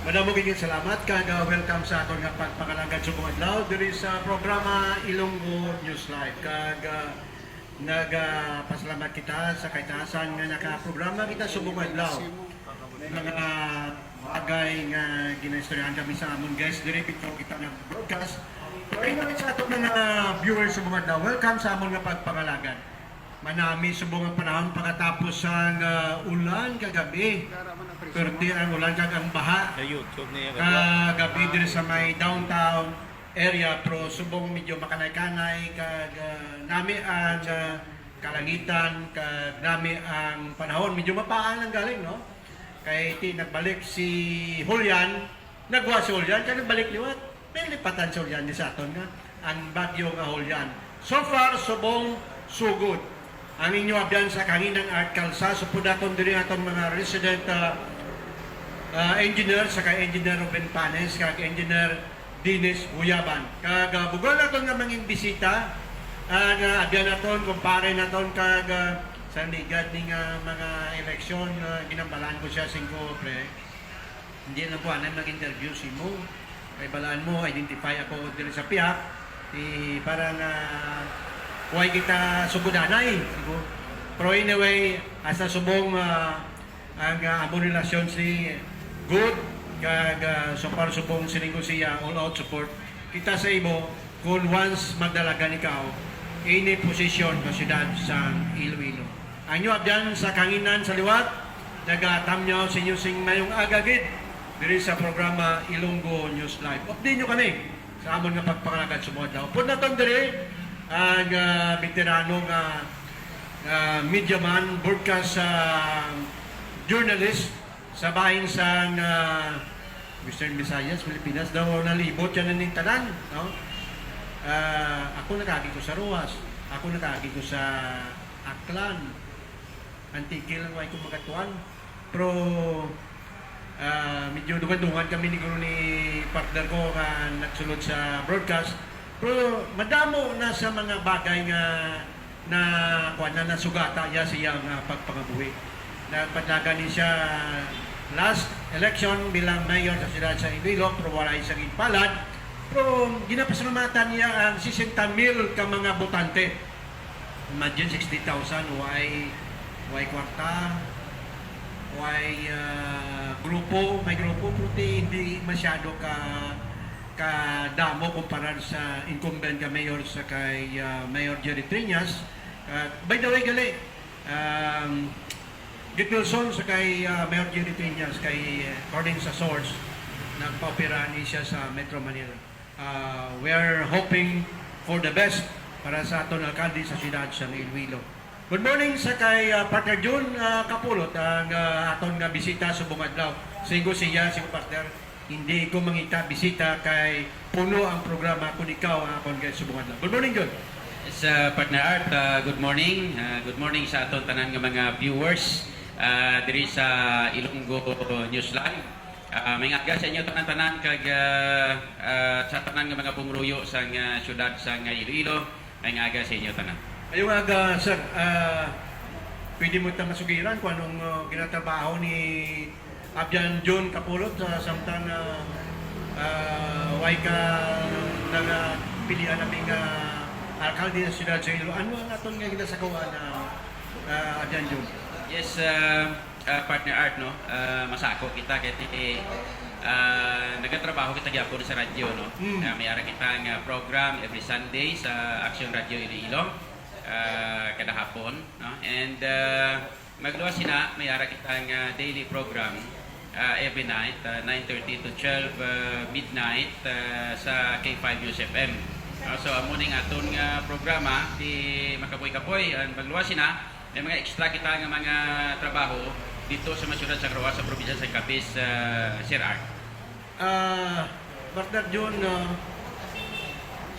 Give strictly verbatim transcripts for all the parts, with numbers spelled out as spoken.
Madamo gid salamat kag, ah, welcome sa aton nga pagpangalagad subong adlaw diri sa programa Ilonggo News Live. Kag, ah, nagapasalamat kita sa kaitaasan nga nakaprograma kita subong adlaw. May mga bagay nga ginaistoryahan kami sa amon guest diri before kita nag-broadcast. Pero anyway, sa aton mga viewers subong adlaw, welcome sa amon nga pagpangalagad. Manami subong ang panahon pagkatapos sang, ah, ulan kagabi. Perti ang ulan kag ang baha. Sa YouTube niya, kagabi diri sa may downtown area, pero subong medyo makanay-kanay kag, ah, nami ang, ah, kalangitan kag nami ang panahon. Medyo mapaan ang galing, no? Kay ti nagbalik si Julian, nagwa si Julian, kay nagbalik liwat. May lipatan si Julian ni sa aton nga ang bagyo nga Julian. So far, subong sugod ang inyo abyan sa Kanginan Art Kalsa. Supod naton diri aton mga resident, ah, ah, engineer, saka Engineer Ruben Panes, kag Engineer Dennis Huyaban. Kag, ah, bugal naton nga mangin bisita, ah, nga abyan naton, kumpare naton, kag, ah, sa ligad ni nga mga eleksyon, ah, ginambalan ko siya singko, pre. Hindi lang ko anay mag-interview si mo. Kay balaan mo, identify ako diri sa pihak. Di para nga way kita sugudanay. Sigo. Pero anyway, hasta subong, ah, ang, ah, among relasyon si good, kag, ah, so far subong sining ko siya, all out support kita sa imo kung once magdalagan ikaw ini posisyon sa siyudad sa Iloilo. Ang inyo abyan sa Kanginan sa liwat, nagatamyaw sa inyo sing mayong aga gid diri sa programa Ilonggo News Live. Update nyo kami sa amon nga pagpangalagad sa mga adlaw. Pud naton diri ang, ah, veterano nga, ah, media man, broadcast, ah, journalist sa bahin sang, ah, Western Visayas, Pilipinas, daw nalibot yan ning tanan, no? Ah, ako nakaagi ko sa Roxas, ako nakaagi ko sa Aklan, Antique lang way ko magatuan. Pero, ah, medyo dungan-dungan kami ni guro ni partner ko nga nagsulod sa broadcast. Pero madamo na sa mga bagay nga na, kuwan na, nasugata iya sa iyang, ah, pagpangabuhi. Nagpadlagan ni siya last election bilang mayor sa siyudad sa Iloilo, pero walay siya ginpalad. Pero ginapasalamatan niya ang sesenta mil ka mga botante. Imagine, sixty thousand, way, way kwarta, way, ah, grupo, may grupo, pero di, hindi masyado ka, ka damo kumpara sa incumbent nga mayor sa kay, ah, Mayor Jerry Triñas. Ah, by the way, gali, um, Git Wilson sa kay, ah, Mayor Jerry Triñas, kay, according sa source, nagpaopera ni siya sa Metro Manila. Ah, we are hoping for the best para sa aton alkalde sa siyudad sa Iloilo. Good morning sa kay, ah, Partner Jun, ah, Kapulot, ang, ah, aton nga bisita subong adlaw. Sigo siya, sigo partner, hindi ko mangita bisita kay puno ang programa kun ikaw ang akon guest subong adlaw. Good morning, Jun. Yes, ah, Partner Art, ah, good morning. Ah, good morning sa aton tanan nga mga viewers, ah, diri sa Ilonggo News Live. Ah, may aga sa inyo tanan-tanan kag, ah, ah, sa tanan nga mga pumuluyo sang, ah, siyudad sang Iloilo. May aga sa inyo tanan. Ayong aga, sir. Ah, pwede mo ta masugiran kung anong, ah, ginatrabaho ni Abyan Jun Kapulot, ah, samtang, ah, ah, way ka nagapilian namin nga alkalde sa siyudad sa Iloilo. Ano ang aton nga ginasakuan na, ah, Abyan Jun? Yes, ah, ah, Partner Art, no? Ah, masako kita kay ti, ah, nagatrabaho kita gyapon sa radyo, no? Mm. Ah, may ara kita nga program every Sunday sa Action Radio Iloilo, ah, kada hapon, no? And, ah, magluwas sina, may ara kita nga daily program, ah, every night, ah, nine thirty to twelve, ah, midnight, ah, sa K five News F M. Ah, so, amo ning aton nga programa, ti makapoy-kapoy, ah, magluwas sina, may mga extra kita nga mga trabaho dito sa mga syudad sa Roxas, sa probinsya sa Capiz, ah, Sir Art. Ah, Partner Jun, ah,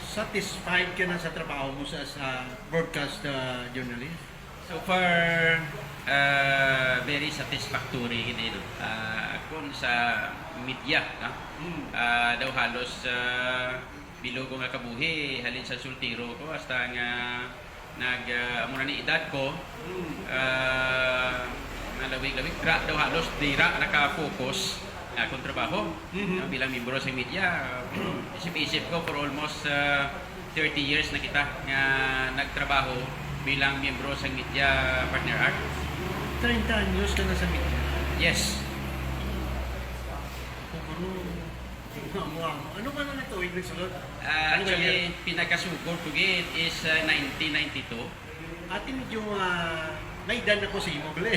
satisfied ka na sa trabaho mo sa, sa broadcast, ah, journalist? So far, ah, very satisfactory gid, no? Ah, kung sa media, no? Hmm. Ah, daw halos, ah, binulig ko nga kabuhi, halin sa soltero ko hasta nga nag, ah, amo na ni edad ko, hmm, ah, nalawig-lawig, dira daw halos dira naka-focus Akong trabaho, Mhm. no, bilang miyembro sa media, isip-isip ko, for almost, ah, thirty years na kita nga nagtrabaho bilang miyembro sa media, partner Art. Treinta anyos ka na sa media? Yes. Siguro, amo-amo. Ano ka na nagtuig nagsulod? Ah, Ano ka actually, year? Pinakasugod ko gid is, ah, nineteen ninety-two. Ati, medyo, ah, may edad ako sa imo, gali.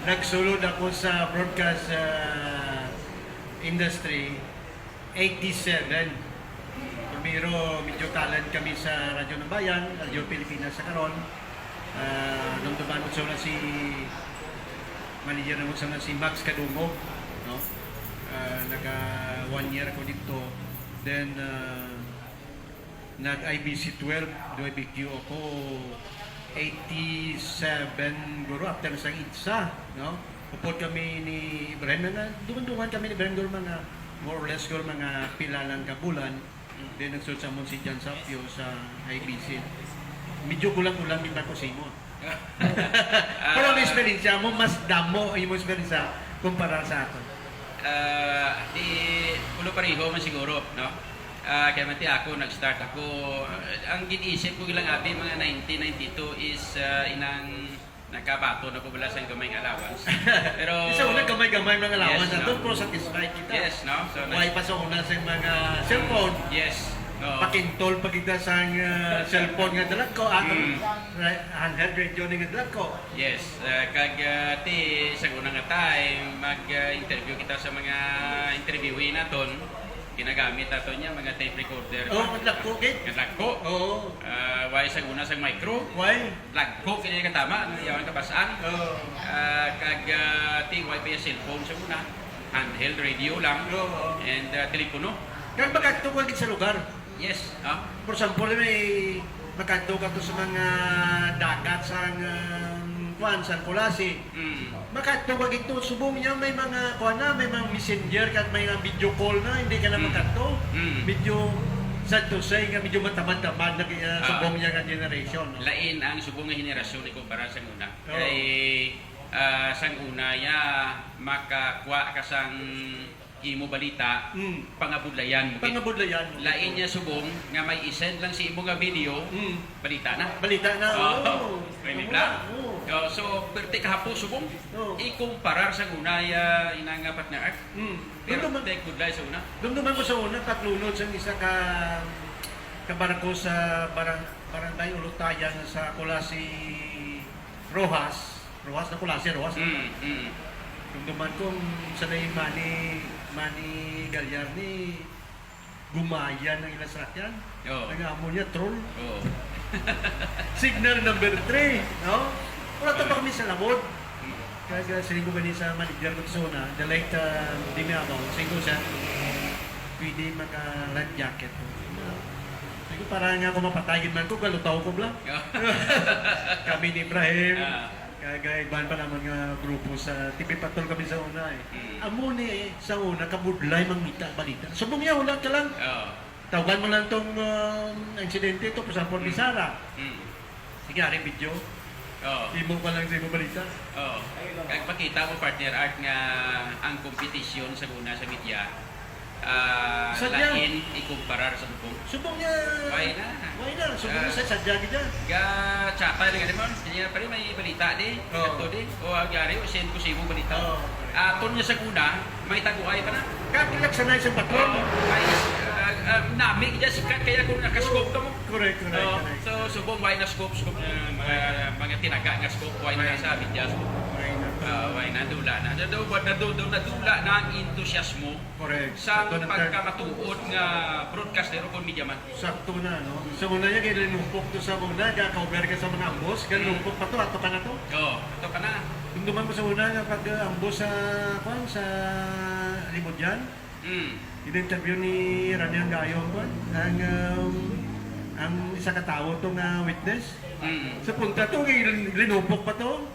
Nagsulod ako sa broadcast, ah, industry, eighty-seven. Primero, medyo talent kami sa Radyo ng Bayan, Radyo Pilipinas sa karon. Ah, dumduman mo sa una si manager mo sa una si Max Kadungog, no? Ah, naka one year ako dito. Then, ah, nag I B C twelve, do I B Q ako, eighty-seven, guro, after sa EDSA, no? Upod kami ni Ibrahim, na, dungan-dungan kami ni Ibrahim, guro, mga, more or less, guro, mga pila lang ka bulan. Then, nagsulod sa amon si John Sapio sa I B C. Medyo kulang-kulang, di ba, ko sa imo? Pero ang Ah. Experience mo, mas damo ang imong experience kumpara sa aton. Ah, di, ulo pareho man siguro, no? Ah, kaya man ti ako, nag-start ako, ah, ang gin-isip ko ilang abi, mga nineteen ninety-two is, ah, inang nakabaton ako bala sa gamay nga allowance. Pero Isa, una, gamay-gamay mga allowance Yes, na to, no? Pero satisfied kita. Yes, no? So, Why nas- pa sa una sa mga cellphone? Yes. No. Pakintol pa kita sa, ah, cellphone nga dalag ko, ah, Mm. right, handheld radio ni nga dalag ko. Yes, ah, kag, ah, ti, sa una nga time, mag, ah, interview kita sa mga interviewee naton, ginagamit naton niya, mga tape recorder. Oh, nga dagko, gid. Nga dagko. Oo. Ah, why sa una sa micro? Why? Dagko kini ka tama, no? Yawan ka basaan. Oo. Ah, kag, ah, ti, why pa yung cellphone sa una? Handheld radio lang. Oo. And, ah, telepono. Kag magkadto ka gid sa lugar. Yes, ah. For example, may makadto ka to sa mga dagat sa, um, kuan, sa Culasi. Mm. Makadto ka gid to, subong niya may mga, kuan na, may mga messenger kag may mga video call na, hindi ka na Mm. makadto. Mm. Medyo sad to say nga medyo matamad-tamad na kaya Ah. subong niya nga generation, no? Lain ang subong nga henerasyon ni kumpara sa una. Oo. Kay, ah, sang una ya, makakuha ka sang imo balita, Mm. pangabudlayan mo gid. Pangabudlayan mo gid. Lain niya subong nga may i-send lang si imo nga video, Mm. balita na. Balita na, Oo. oo. May Ano nila? na? Oo. Oh, so, perte kahapo subong. Oo. Ikumparar sa una, ya, ina nga partner Art. Mm. Perte Dumduman, budlay sa una. dumduman ko sa una, paglunod sa isa ka, ka barko sa barang-, barangay Ulutayan sa Culasi, Roxas. Roxas na, Culasi, Roxas na. Mm, mm. Dumduman ko ang sanay Manny, Manny Gallarni, gumayan ang ilang sasakyan. Oo. Ang amo niya, troll. Oo. Signal number three, no? Wala ta pa kami sa labod. Mm. Kaya siling ko gani sa manager ko sa una, the late, uh, Dimi Abaw, siling ko siya, "Pwede maka-life jacket ko." Siling ko, "Para nga ako mapatay gid man ko, galutaw ko bla." Yeah. Kami ni Ibrahim, Ah. kag iban pa naman nga grupo sa T V Patrol kami sa una eh. Mm. Amo ni eh, sa una, kabudlay mangita balita. Subong niya, wala ka lang. Oo. Tawgan mo lang tong, um, insidente to, for example, ni Mm. Sarah. Mm. Sige, ari video. Oo. Imo pa lang sa imo balita. Oo. Kag pakita mo, partner Art, nga ang kompetisyon sa una sa media, ah, Sadya. lain ikumparar sa subong. Subong niya. Why na? Why na? Subong Ah. niya sa sadya gid niya. Ga chata ni gani mo. Kanya pa rin may balita di. Oo. Ato di. O agari o send ko sa imo balita. Oo, correct. Aton niya sa una, may taguay pa na. Kag ilagsanay sa patron. Oo. Ay, ah, ah, nami gid sikat kaya kung nakascope ka mo. Correct, correct, Oo. correct. So, subong why na scope, scope, ah, mga, mga tinaga nga scope, why na Why sa na? media scope. Why na? Ah, why na? Dula na. Nadu-, nadu-, nadu-, nadula na ang entusiasmo Correct. sa Ato ng pagkamatuod nga broadcaster o kung media man. Sakto na, no? Sa una niya, kay linupok to sa una, ga-cover ka sa mga ambos, ga Mm. linupok pa to, ato ka na to. Oo, ato ka na. Dumduman ko sa una nga pag, uh, ambos sa, kwan, sa Limudyan, Mm. in-interview ni Rani Anggayo ang, kwan, ang, um, ang isa ka tawo to nga witness. Mm. Sa punta to, kay lin-, linupok pa to.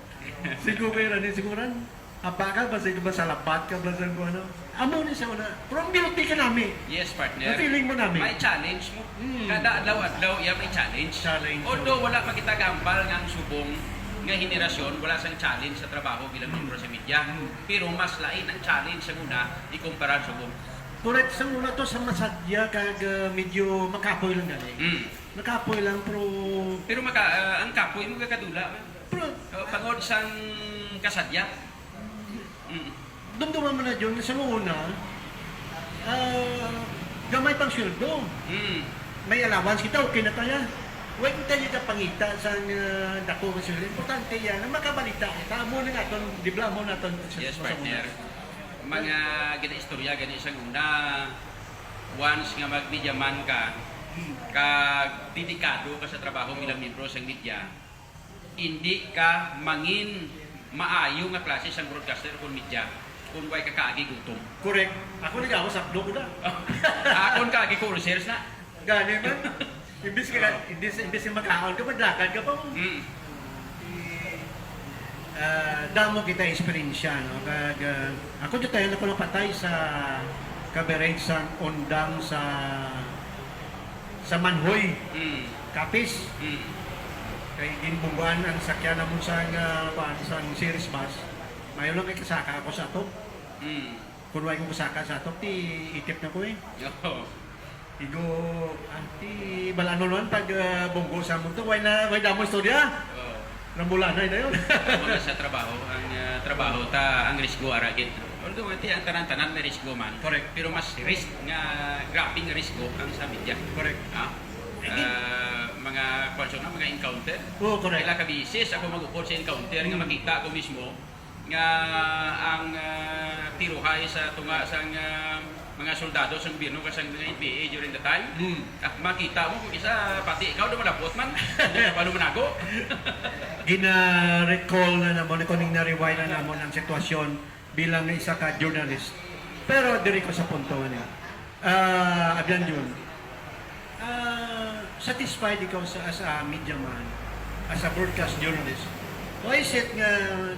Sigo kay Rani, siguran. Apa ka ba? Sige ba, salapat ka ba sa kung ano? Amo ni sa una. Pero ang beauty ka nami. Yes, partner. Na-feeling mo nami. May challenge mo. Mm. Kada adlaw-adlaw, iya may challenge. Challenge, Although oo. wala pa kita gambal nga ang subong, nga henerasyon wala sang challenge sa trabaho bilang miyembro sa media. Pero mas lain ang challenge sa una ikumpara sa subong. Correct, sa una to sa masadya kag uh, medyo makapoy lang gani. Mm. Makapoy lang, pero... Pero maka, uh, ang kapoy mo gakadula man. Pero... Uh, pangod sang kasadya. Mm. Dumduman man na yun, sa una, uh, gamay pang sweldo. Mm. May allowance kita, okay na tayo. Wait until yung kapangita sa uh, dako nga sweldo. Importante yan, ang makabalita kita. Amo na nga itong, di ba, amo na itong... Yes, partner. Mga ginaistorya gani sang una, once nga mag-media man ka, kag dedikado ka sa trabaho bilang miyembro sang media, hindi ka mangin maayo nga klase sang broadcaster kon media kon way ka kaagi gutom. Correct. Ako nagawa sa blog na. Akon kaagi ko research na. Gani man. Imbis ka, imbis, imbis nga makaon ka, maglakad ka pa mo. Mm. Ah, damo kita eksperyensya, no? Kag ah, ako jud tayo na ko napatay sa coverage sang undang sa sa Manhoy, Mm. Capiz. Mm. Kay ginbungguan ang sakyan namon sa nga kuan, sang series bus. Mayo lang kay kasaka ako sa ato. Mm. Kung way ko kasaka sa ato, ti itip na ko eh. Oo. Igo, ah, ti balanon man pag ah, bunggo sa mundo, way na, way damo istorya. Oo. Rambulanay na yun. Wala sa trabaho, ang ah, trabaho ta, ang risgo ara gid. Although ati ang tanan-tanan may risgo man. Correct. Pero mas risk nga grabe nga risgo ang sa media. Correct. Ha? Ah, mga kwanso na, mga encounter. Oo, correct. Kailan ka bisis ako mag-upod sa encounter nga makita ko mismo nga ang ah, tiruhay sa tunga sang ah, mga soldado sa gobyerno kag sang mga N P A during the time. Hmm. Ah, makita mo kung isa, pati ikaw, dumalapot man. Hindi ka pa lumanago. Gina-recall na namon, kuning na-rewind na namon ang sitwasyon bilang isa ka journalist. Pero diri ko sa punto nga niya. Ah, Abyan Jun, ah, satisfied ikaw sa, as a media man, as a broadcast journalist? Why is it nga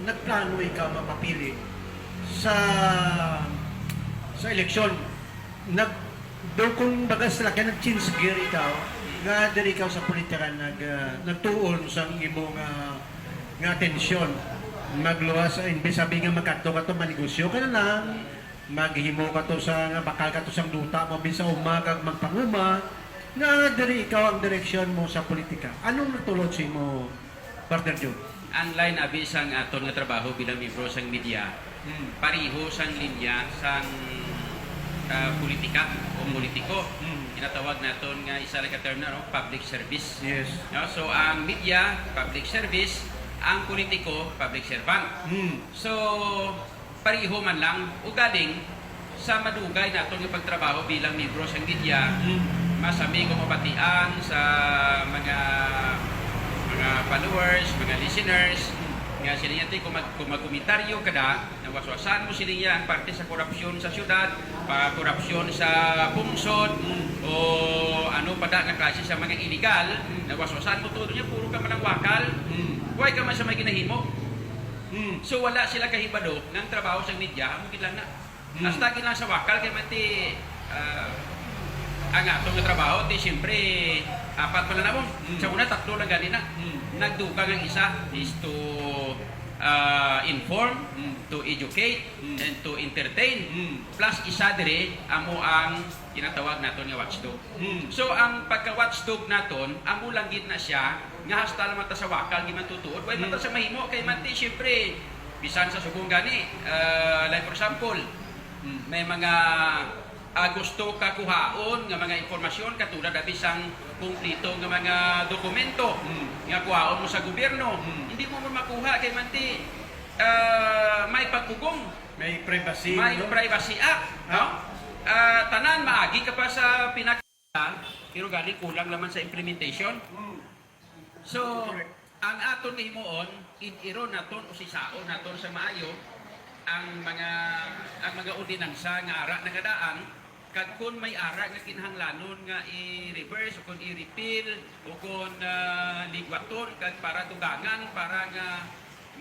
nagplano ikaw mapapili sa sa eleksyon? Nag do kung baga sila kay nag-change gear ikaw nga diri ikaw sa politika nag ah, nagtuon sang imo nga nga atensyon. Magluwas sa imbis sabi nga magkadto ka to manegosyo ka na lang, maghimo ka to sa nga bakal ka to sang duta mo bin sa uma kag magpanguma, nga diri ikaw ang direksyon mo sa politika. Anong natulod sa imo, Partner Joe? Ang line abi sang aton nga trabaho bilang miyembro sang media, Hmm. pariho sang linya sang ah, politika o Hmm. politiko. Hmm. Ginatawag naton nga isa lang ka term na, no? Public service. Yes. No? So ang media, public service, ang politiko, public servant. Hmm. So, pareho man lang, ugaling sa madugay naton nga pagtrabaho bilang miyembro sang media, Mm. masami ko mabatian sa mga mga followers, mga listeners, nga sila yan, kung, mag, kung magkomentaryo ka na, nawaswasan mo sila niya ang parte sa korupsyon sa syudad, pa korupsyon sa pungsod, Mm. o ano pa da nga klase sa mga illegal, Mm. nawaswasan mo todo niya, puro ka man ang wakal, Mm. Way ka man sa may ginahimo. Hmm. So, wala sila kahibalo nga ang trabaho sa media, amo gid lang na. Hmm. Hasta gid lang sa wakal kay man ti, ah, ang ato nga trabaho, ti siyempre, apat man lang namo. Hmm. Sa una, tatlo lang gani na. Hmm. Nagdugang ang isa is to ah, inform, Hmm. to educate, Hmm. and to entertain. Hmm. Plus, isa dire, amo ang ginatawag naton nga watchdog. Hmm. So, ang pagka-watchdog naton, amo lang gid na siya nga hasta lang man ta sa wakal, di man tutuod, way man ta Hmm. sa mahimo, kay man ti, siyempre, bisan sa subong gani, ah, like for example, Hmm. may mga ah, gusto ka kuhaon nga mga impormasyon, katulad abi sang kumplito nga mga dokumento Hmm. nga kuhaon mo sa gobyerno, Hmm. hindi mo man makuha kay man ti, ah, may pagpugong. May privacy, May no? Privacy Act, Ha? no? Ah, tanan, maagi ka pa sa pinaka-, pero gani kulang naman sa implementation. Hmm. So, Correct. ang aton nga himuon, id-iron naton, usisaon naton sa maayo ang mga, ang mga ordinansa nga ara nagadaan, kag kun may ara nga kinahanglanon nga i-reverse o kun i-repeal o kun, ah, ligwaton kag para dugangan para nga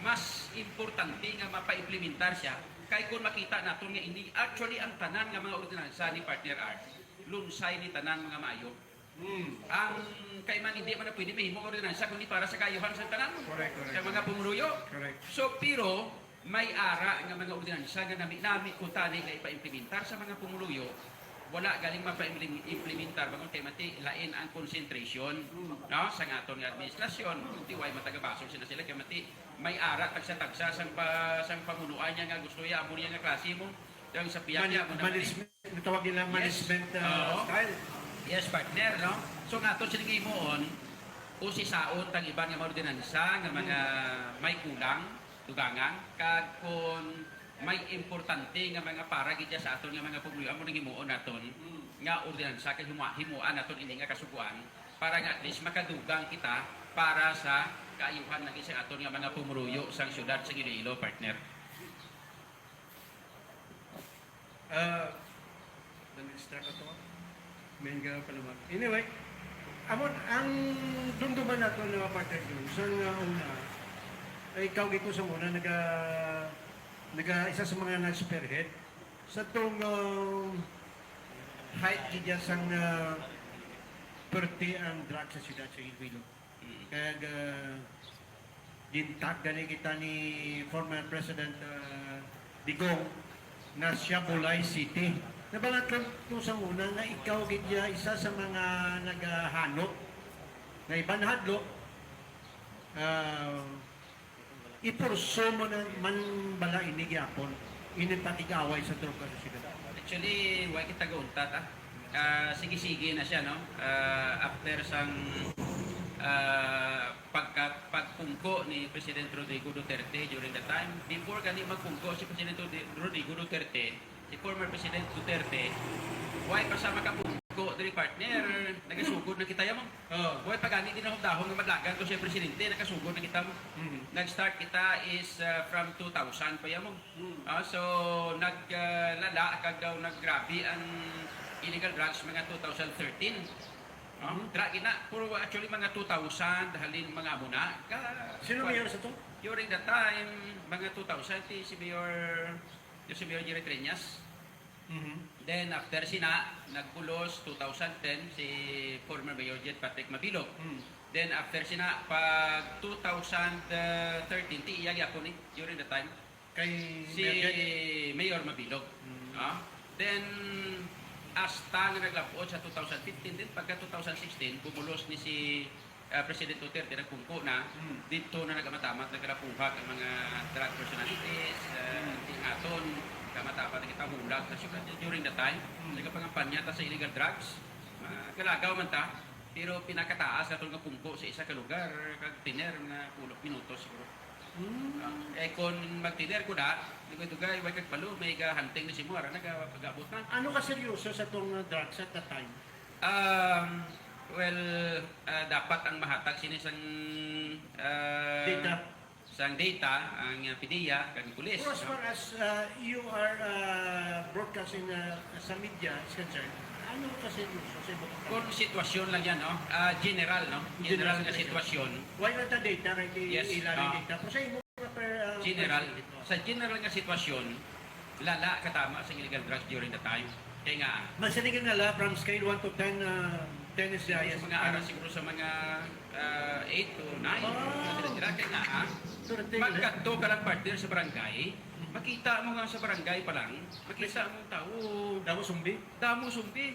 mas importante nga mapaimplementar siya, kay kun makita naton nga ini actually ang tanan nga mga ordinansa ni Partner Art, lunsay ni tanan mga maayo. Mm. Ang kay man hindi man na pwede mahimo ang ordinansa kundi para sa kaayuhan sa tanan. Correct, correct. Sa mga pumuluyo. Correct. So, pero may ara nga mga ordinansa nga nami-nami ko tani nga ipaimplementar sa mga pumuluyo, wala galing mapaimplementar bangod kay mati lain ang concentration, mm, no, sa aton nga administrasyon. Ti way matagabasol sila sila kay mati may ara tagsa-tagsa sang pa, sang pamunuan niya nga gusto iya amo niya nga klase mo. Ang sa piyak Mani-, niya mo naman eh. Management, natawag nila Yes. management, uh, Oo. style. Yes, partner, no? So, nga to sining himuon, usisaon tang iban nga mga ordinansa nga mga Hmm. may kulang, dugangan, kag kung may importante nga mga para gid sa aton nga mga pumuluyo, amo nang himuon naton Hmm. nga ordinansa kag himua-, himuan naton ini nga kasugoan para nga at least makadugang kita para sa kaayuhan lagi sa aton nga mga pumuluyo sang siyudad sa Iloilo, partner. Ah, na-distract ako. May nga palamat. Anyway, amon ang dumduman nato na Partner Jun, sa nga una, ay ikaw gito sa una, naga, naga, isa sa mga nag-spearhead sa tong, um, height gidya sang, uh, perti ang drug sa siyudad sa Iloilo. Mm. Kag, ah, gintag gani kita ni former President, ah, Digong nga siya bulay city. Nabalatlan ko sa una nga ikaw gid ya isa sa mga nagahanot nga iban hadlok, ah, ipurso mo na man bala ini gyapon, ini pakig-away sa droga sa siyudad? Actually, wa kita gauntat, ah. Ah, sige-sige na siya, no? Ah, after sang, ah, pagka-, pagpungko ni President Rodrigo Duterte during the time, before gani magpungko si President Rodi-, Rodrigo Duterte, si former President Duterte, way pa siya makapungko diri, partner, nagasugod na kita ya mo. Oh. Way pa gani dinahom-dahom nga madlagan ko siya presidente, nagasugod na kita mo. Mm. Nag-start kita is, ah, from two thousand pa ya mo. Mm. Ah, so, nag, ah, lala kag daw naggrabe ang illegal drugs mga two thousand thirteen. No? Mhm. Dra gina, pero actually mga two thousand, halin mga amo na. Ka-, Sino kwan-, mayor sa to? During that time, mga two thousand, ti si Mayor, si Mayor Jerry Treñas. Mhm. Then after sina, nagpulos two thousand ten si former Mayor Jed Patrick Mabilog. Mm. Then after sina, pag two thousand thirteen, ti iya gyapon ni, during the time. Kay Si Mayor Jed? Mayor Mabilog. Mm. Ah? Then, hasta nga naglabot sa two thousand fifteen, then pagka two thousand sixteen, bumulos ni si, ah, President Duterte, nagpungko na, Mm. dito na nagkamatamat, nagkalapuhag ang mga drug personalities, ah, Mm. ang aton, kamatamat na kita hulag sa syudad during the time, Mm. nagapangampanya ta sa illegal drugs, magalagaw man ta, pero pinakataas naton nga pungko sa isa ka lugar, kag tener nga pulo minutos siguro. Hmm. Ah, eh, kung mag-dinner ko na, dugay-dugay, way kag balo, may gahunting na si mo, ara na, ga-, pag-abot na. Ano ka seryoso sa tong, uh, drugs at that time? Um, well, ah, dapat ang mahatag sini sang, ah, Data. sang data, ang, ah, PDEA, kag pulis, Pero as no? far as, uh, you are, uh, broadcasting, uh, sa media is concerned, ano ka seryoso sa imong Kung sitwasyon lang yan, no? Ah, general, no? General General nga sitwasyon. sitwasyon. Why not the data? Kay Yes, ilalim ah. data. Pero sa imo, per, ah, General, perspective mo. sa general nga sitwasyon, lala katama sa illegal drugs during the time. Kaya nga, Masaligan na la, from scale one to ten, ah, ten is the Siguro highest. sa mga ara, siguro sa mga, ah, eight to nine. Ah. Kaya nga, ah, Pero tingnan. magkadto ka lang, partner, sa barangay, makita mo nga sa barangay pa lang, makita mo tao. Damo sumbi? Damo sumbi.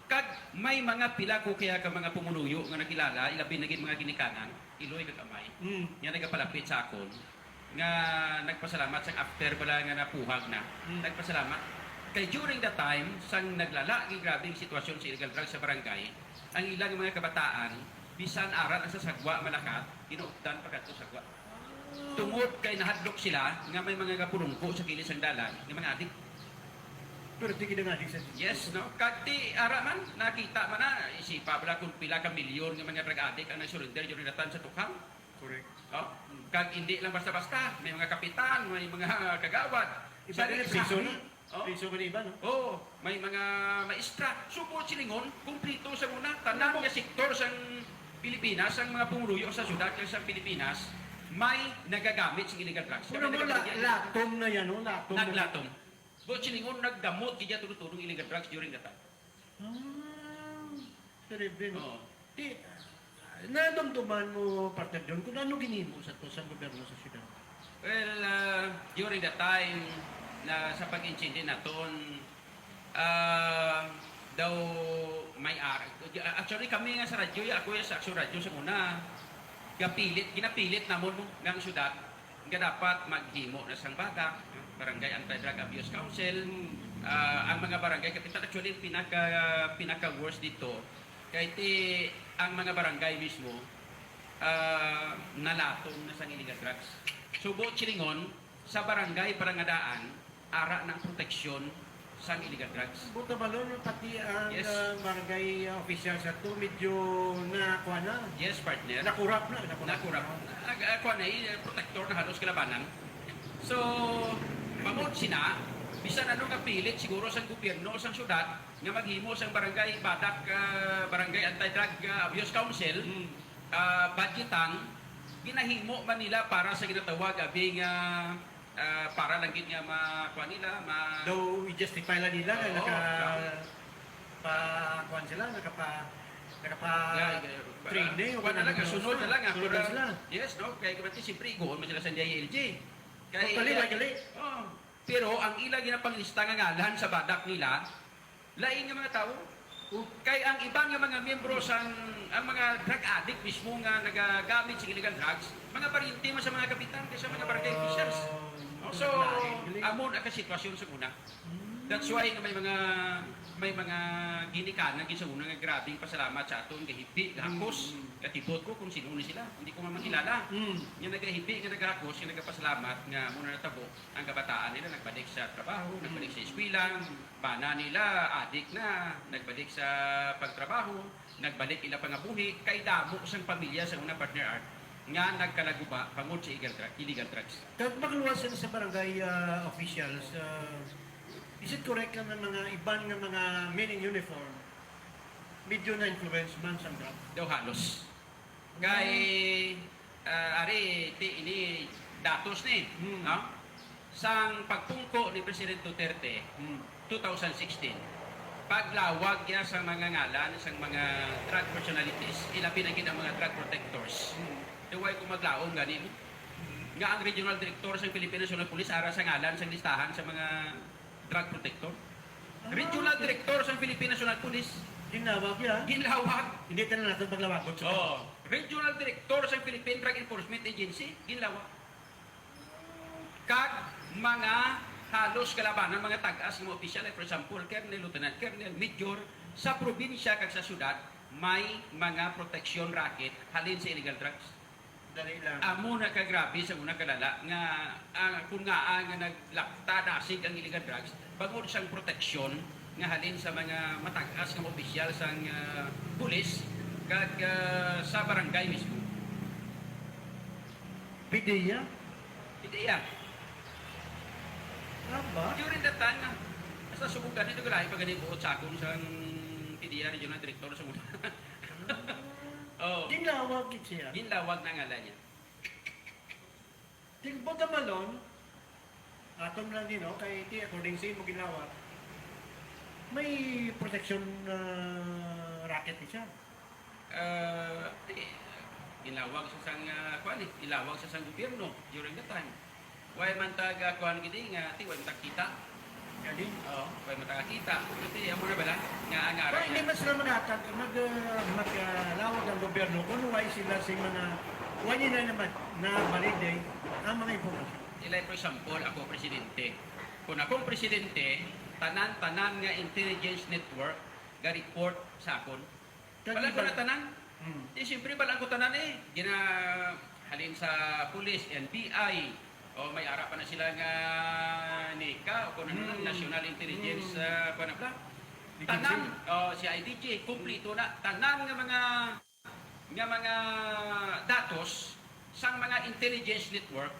Kag may mga pila ko kaya ka mga pumuluyo nga nakilala, ilabi na gid mga ginikanan, iloy kag amay, Mm. nga nagapalapit sa akon, nga nagpasalamat sa after bala nga napuhag na. Mm. Nagpasalamat. Kay during the time, sang naglala, ang grabe ang sitwasyon sa illegal drugs sa barangay, ang ilang mga kabataan, bisan ara lang sa sagwa malakat, ginuugdan pa kadto sagwa. Tungod kay nahadlok sila nga may mga gapulungko sa kilid sang dalan nga mga adik. Pero di gid ang adik sa Yes, no? Kag ti ara man, nakita man na, isipa bala kung pila ka milyon nga mga drug addict ang nag-surrender during that time sa Tukhang. Correct. No? Kag hindi lang basta-basta, may mga kapitan, may mga kagawad. Iba Sa rin ang priso na. Oh. Piso man iba, no? Oo, may mga maestra. So, buot silingon, kumplito sa muna. Tanan Ano? nga sektor sang Pilipinas, ang mga pumuluyo sa syudad kag sa Pilipinas, may nagagamit sa illegal drugs. Kami Pero mo, la-, nagagamit yan. latom na yan, no? Latom na. Naglatom. Buot silingon, nagdamot gid yan tulo-tulo ang illegal drugs during that time. Ah. Terrible, no? Oo. Di, ah, nadumduman mo, partner John, kung ano ginhimo sa to sa gobyerno sa syudad? Well, ah, during the time na sa pag-intindi naton, ah, daw may ara-, actually, kami nga sa radyo, ya, ako ya sa Aksyon Radyo sa una, gapilit, ginapilit namon nga ang syudad nga dapat maghimo na sang BADAC, Barangay Anti-Drug Abuse Council. Ah, ang mga barangay kapitan, actually, pinaka, pinaka-worst dito, kay ti ang mga barangay mismo, ah, nalaton na sang illegal drugs. So, buot silingon, sa barangay Parangadaan, ara ng proteksyon sang illegal drugs. Buta balon, pati ang Yes. ah, barangay ah, official sa to, medyo na, kuha na. Yes, partner. Nakurap na. Nakurap. Nakurap. Ag, ah, kuha na, eh, protector na halos kalabanan. So, bangod sina, bisan ano nga pilit siguro sang gobyerno o sang syudad nga maghimo sang barangay BADAC, ah, Barangay Anti-Drug, ah, Abuse Council, Hmm. ah, budgetang, ginahimo man nila para sa ginatawag abi nga, ah, para lang gid nga ma-, kuha nila, ma- Daw i-justify lang nila na Oo, naka tama. pa kuan sila, nakapa nakapa Yeah, yeah, train eh, o kuwan na lang, ano, kasunod na lang, ah, sunod para- lang sila. Yes, no? Kaya kapag siyempre, igoon mo sila sa D I L G. Kaya, Totally, legally. Oh. Pero ang ila ginapanglista nga ngalan sa BADAC nila, lain nga mga tao. Oh. Kay ang iban nga mga miyembro sang, ang mga drug addict mismo nga nagagamit sa illegal drugs, mga paryente man sa mga kapitan kaysa mga barangay officials. Oh, Oh, so, lain, galing. Amo na ka sitwasyon sa una. Hmm. That's why nga may mga, may mga ginikanan gid sa una nga grabing pasalamat sa aton, gahibi, gahakos, Mm. katibot ko kung sino ni sila. Hindi ko man makilala. Mm. Nga nagahibi, nga nagahakos, nga nagapasalamat nga muna natabo ang kabataan nila, nagbalik sa trabaho, nagbalik sa Mm. eskwela, bana nila, adik na, nagbalik sa pagtrabaho, nagbalik ila pangabuhi, kay damo sang pamilya sa una, partner Art, nga nagkalaguba bangod sa illegal, dra- illegal drugs. Kag magluwas sila sa barangay ah, officials, ah, is it correct nga mga iban nga mga men in uniform medyo na-influence man sa drug? Daw halos. Kay, ah, ari, ti, ini datos ni, Hmm. no? Sang pagpungko ni President Duterte, Hmm. two thousand sixteen, paglawag niya sa mga ngalan sang mga drug personalities, ilabi na gid ang mga drug protectors. Hmm. Di way ko maglaom gani mo. Nga ang regional director sa Philippine National Police ara sa ngalan sang listahan sa mga drug protector. Ah, Regional okay. Director sa Philippine National Police, Ginlawag ya. ginlawag. Hindi tanan natin paglawagon sa Oh, Regional Director sa Philippine Drug Enforcement Agency, ginlawag. Kag mga halos kalabanan, mga tag-as nga mga opisyal, like, for example, Colonel, Lieutenant Colonel, Major, sa probinsya kag sa syudad, may mga protection racket halin sa illegal drugs. Dali lang. Amo na ka grabe sa una kalala nga, ah, kung nga, ah, nga naglapta dasig ang illegal drugs, bangod sang proteksyon nga halin sa mga matag-as nga opisyal sang, ah, pulis kag, ah, sa barangay mismo. Pidiya? Pidiya. Aba? During that time, ah, sa subukan nito, galahi pa gani buot sa akong sang P D E A Regional Director sa una. Oh. Ginlawag gid siya. Ginlawag na ngalan niya. Tingbo ta malon, aton lang din, no? Kay ti, according sa imo ginlawag, may protection ah, racket ni siya. Ah, eh, ginlawag sa sang, ah, kuan eh, ginlawag sa sang gobyerno during the time. Way man tag, ah, kuan gid eh, nga ti way man tag kita. Gani? Oh, way man tag kita. Pero ti amo na bala nga ang ara Pero hindi niya. man sila maghatag, mag, ah, maglawag ang gobyerno kung why sila sing mga, why nila na, na validate ang mga impormasyon. Like, for example, ako presidente. Kung akong presidente, tanan-tanan nga intelligence network ga-report sa akon. Wala ko na tanan. Hmm. Di siyempre, wala ko tanan eh. Gina, halin sa police, N B I, o may ara pa na sila nga nika, o kung ano, Hmm. National Intelligence, Hmm. ah, kuwan na pala. D T G. Tanan, oh, C I D G, kumplito na. Tanan nga mga, nga mga datos sang mga intelligence network,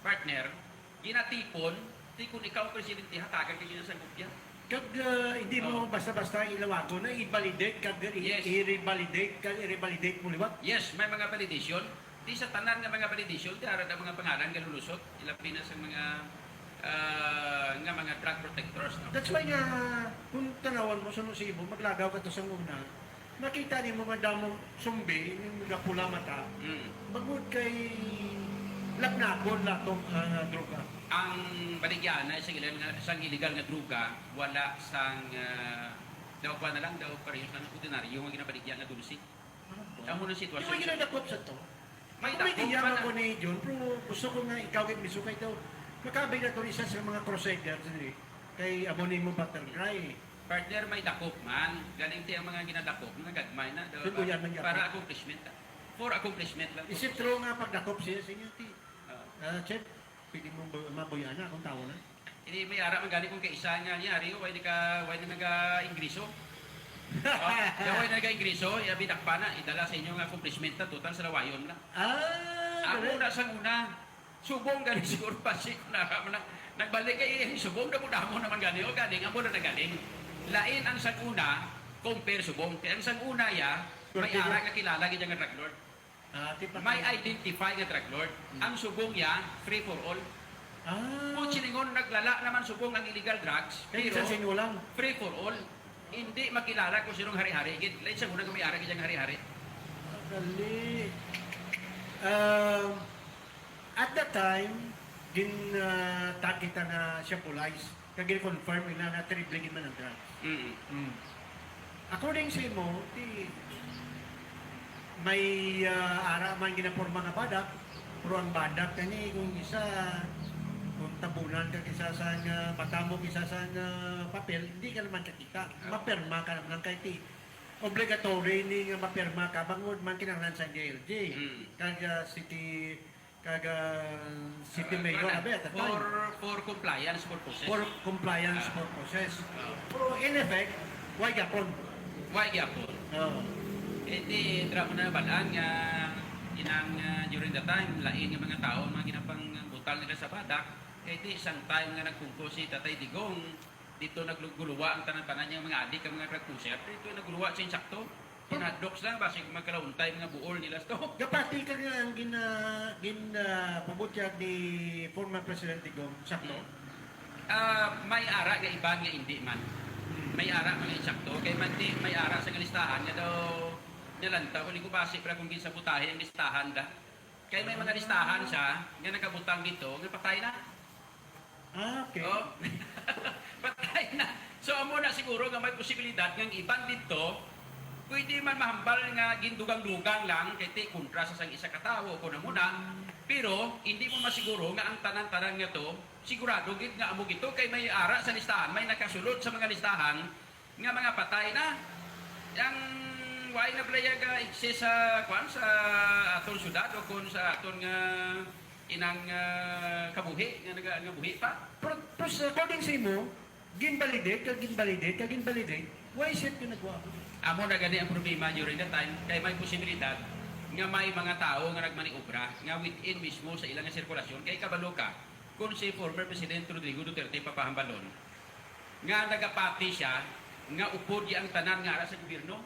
partner, ginatipon, ti kung ikaw presidente, hatagan ka gina sa kopya. Kag ah, hindi mo Oo. basta-basta ilawagon na i-validate, kag i- Yes. i-revalidate, kag i-revalidate mo liwat. Yes, may mga validation. Di sa tanan nga mga validation, di ara na mga pangalan nga lulusot, ilabi na sa mga, ah, nga mga drug protectors, no? That's why nga, kung tanawan mo, suno sa imo, maglagaw ka to sa una, Nakita nimo nga damong sumbi, yung gapula mata, Mm. bangod kay lagnakon na tong ah, droga. Ang baligya na isang illegal nga, isang illegal nga droga, wala sang, ah, daw pa na lang, daw parehas lang ng ordinaryo nga ginabaligya nga dulce. Amo na ang Di sitwasyon ba sa ginadakop sa to? May Kung may dakop iya pa man na. Ko ni John, pero gusto ko nga ikaw gid mismo kay daw makabig na to isa sa mga crusaders diri. Kay amo ni mo butterfly. Partner, may dakop man. Galing ti ang mga ginadakop, mga gagmay na. Daw, Pero yan, may dakop. Para accomplishment. For accomplishment lang. Is it true nga pagdakop siya sa inyo, ti? Ah. Ah, Chef, pwede mo bu- mabuyana kung tawo na? Hindi, may ara man gani kung kaisa nga niya, Rio, way naka, way na naga-ingreso. Oh, kaya way na naga-ingreso, ya bidakpa na, idala sa inyo nga accomplishment na, total sa lawayon na. Ah, Amo galing. na sang una, subong gani siguro pa si na, na nagbalik kay ang subong na mo naman gani, o gani nga mo na nagaling. Lain ang sang una, compare subong. Kaya ang sang una ya, may Pwede. Ara nga kilala gid nga drug lord. Ah, di pa May kaya. Identify nga drug lord. Hmm. Ang subong ya, free for all. Ah. Kung siningon naglala naman subong ang illegal drugs, Kaya pero isa sa inyo lang. Free for all. Hindi makilala kung sinong hari-hari. Gid, lain sa una nga may ara kay hari-hari. Dali. Um, at that time, gin uh, kita na siya police. Kag gin-confirm ina na terrible gid man ang drugs. Mm. Mm. According sa imo, ti may ah, ara man ginaporma nga badak, pero ang badak kani kung isa kung tabunan ka kisa sa nga mata mo kisa sa nga papel, hindi ka naman kakita. Mapirma ka naman kay ti obligatory ni nga mapirma ka bangod man kinahanglan sa D L G. Mm. Kag ah, city kag ah, city Ah, mayor wala. Abi at the For, time. For compliance purposes. For compliance Ah. purposes. Ah. Pero in effect, why gapon? Why gyapon? Oh. Eh di, dira mo na nabalaan nga inang ah, during the time, lain nga mga tao, mga ginapangbutang nila sa badak, eh di, isang time nga nagpungko si Tatay Digong, dito nagguluwa ang tanan-tanan niya mga adik, ang mga drug pusher, dito nagguluwa sa insakto. Pinadlok sila, basig magkalauntay mga buol nila to. Gapati ka nga ang gin, ah, gin ah, pabutyag ni former President Digong, sakto? Ah, may ara nga iban nga hindi man. May ara mga insakto. Kay man di, may ara sa nga listahan nga daw nalantaw. Kung ko basi pala kung ginsabotahe ang listahan da. Kay may mga listahan siya nga nakabutang dito nga patay na. Ah, okay. Oh. Patay na. So, amo na siguro nga may posibilidad nga ang iban dito, pwede man mahambal nga gindugang-dugang lang kay ti kontra sa sang isa ka tawo o kuno muna. Pero hindi mo masiguro nga ang tanan-tanan nga to sigurado gid nga amo gito kay may ara sa listahan, may nakasulod sa mga listahan nga mga patay na. Ang way na pala ga exist sa, kwan, sa aton syudad o kung sa aton nga inang ah, kabuhi nga naga nga buhi pa. Pero, pero sa- according sa imo, ginvalidate, kag ginvalidate, kag ginvalidate, why is it nga nagwa? Amo na gani ang problema during that time kay may posibilidad nga may mga tawo nga nagmaniobra nga within mismo sa ilang nga sirkulasyon kay kabalo ka kung si former President Rodrigo Duterte papahambalon nga nagapati siya nga upod ang tanan nga ara sa gobyerno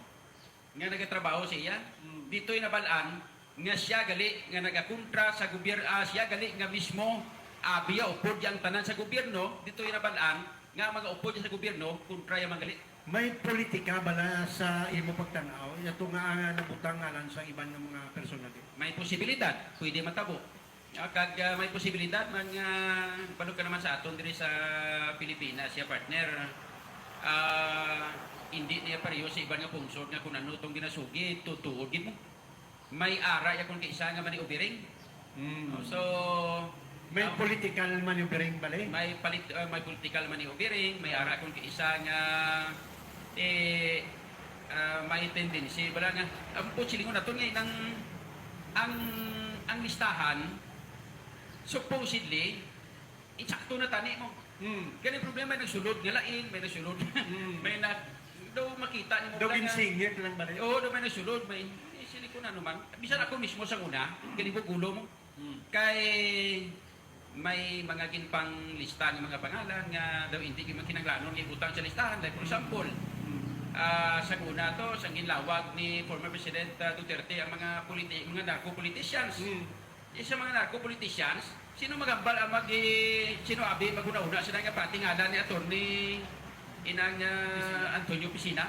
nga nagatrabaho sa iya. Mm. Dito'y nabalaan nga siya gali nga nagakontra sa gobyerno, ah, siya gali nga mismo abi ya upod ang tanan sa gobyerno, dito'y nabalaan nga mga upod sa gobyerno kontra ya man gali. May politika bala sa imo pagtan-aw yato nga ah, nabutang alang sa iban nga mga personality? May posibilidad, pwede matabo. Ah, kag ah, may posibilidad man nga balo ka naman sa aton diri sa Pilipinas, ya partner. Ah, hindi niya pareho sa iban nga pungsod nga kung ano tong ginasugid, tutuod gid mo. May ara ya kung kaisa nga maniubering. Mm. So, May ah, political maneuvering bali? May palit, ah, may political maneuvering, may ara kung kaisa nga eh ah, may tendency bala nga ang po silingon naton nga ang ang listahan supposedly insakto na tani mo. Hmm. Kani problema may nagsulod nga lain, may nagsulod. Hmm. May nag daw makita nimo Daw bala nga- ginsingit lang bali? Oo, daw may nagsulod, may eh, sili ko na naman. Bisan ako mismo sa una, gani ko gulo mo. Hmm. Kay may mga ginpanglista nga mga pangalan nga daw hindi gyud man kinahanglanon nga ibutang sa listahan. Like for example, Hmm. ah, sa una to, sa ginlawag ni former President ah, Duterte ang mga politi- mga narco politicians. Hmm. Eh, sa mga narco politicians, sino magambal ang mag sino abi maghuna-huna sila nga pati ngalan ni attorney inang ah, Antonio Piscina?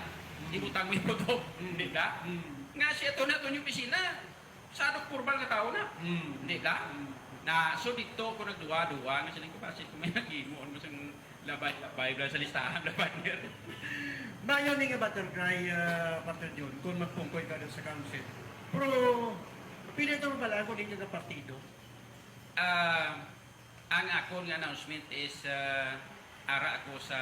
ibutang mo yung boto. Mm. Di ba? Mm. Nga si Attorney Antonio Piscina, sa formal nga tao na. Mm. Di ba? Mm. Na, so dito ko nagduwa-duwa nga siling ko, "Basi kung may nag-imo, ano mo sang labay-labay, bla, sa listahan, bla, banner." Maayo ni nga butterfly, ah, Partner John, kung magpungkoy ka sa council. Pero, pili ito mabalaan kung dito na partido. Ah, ang akon nga announcement is, ah, ara ako sa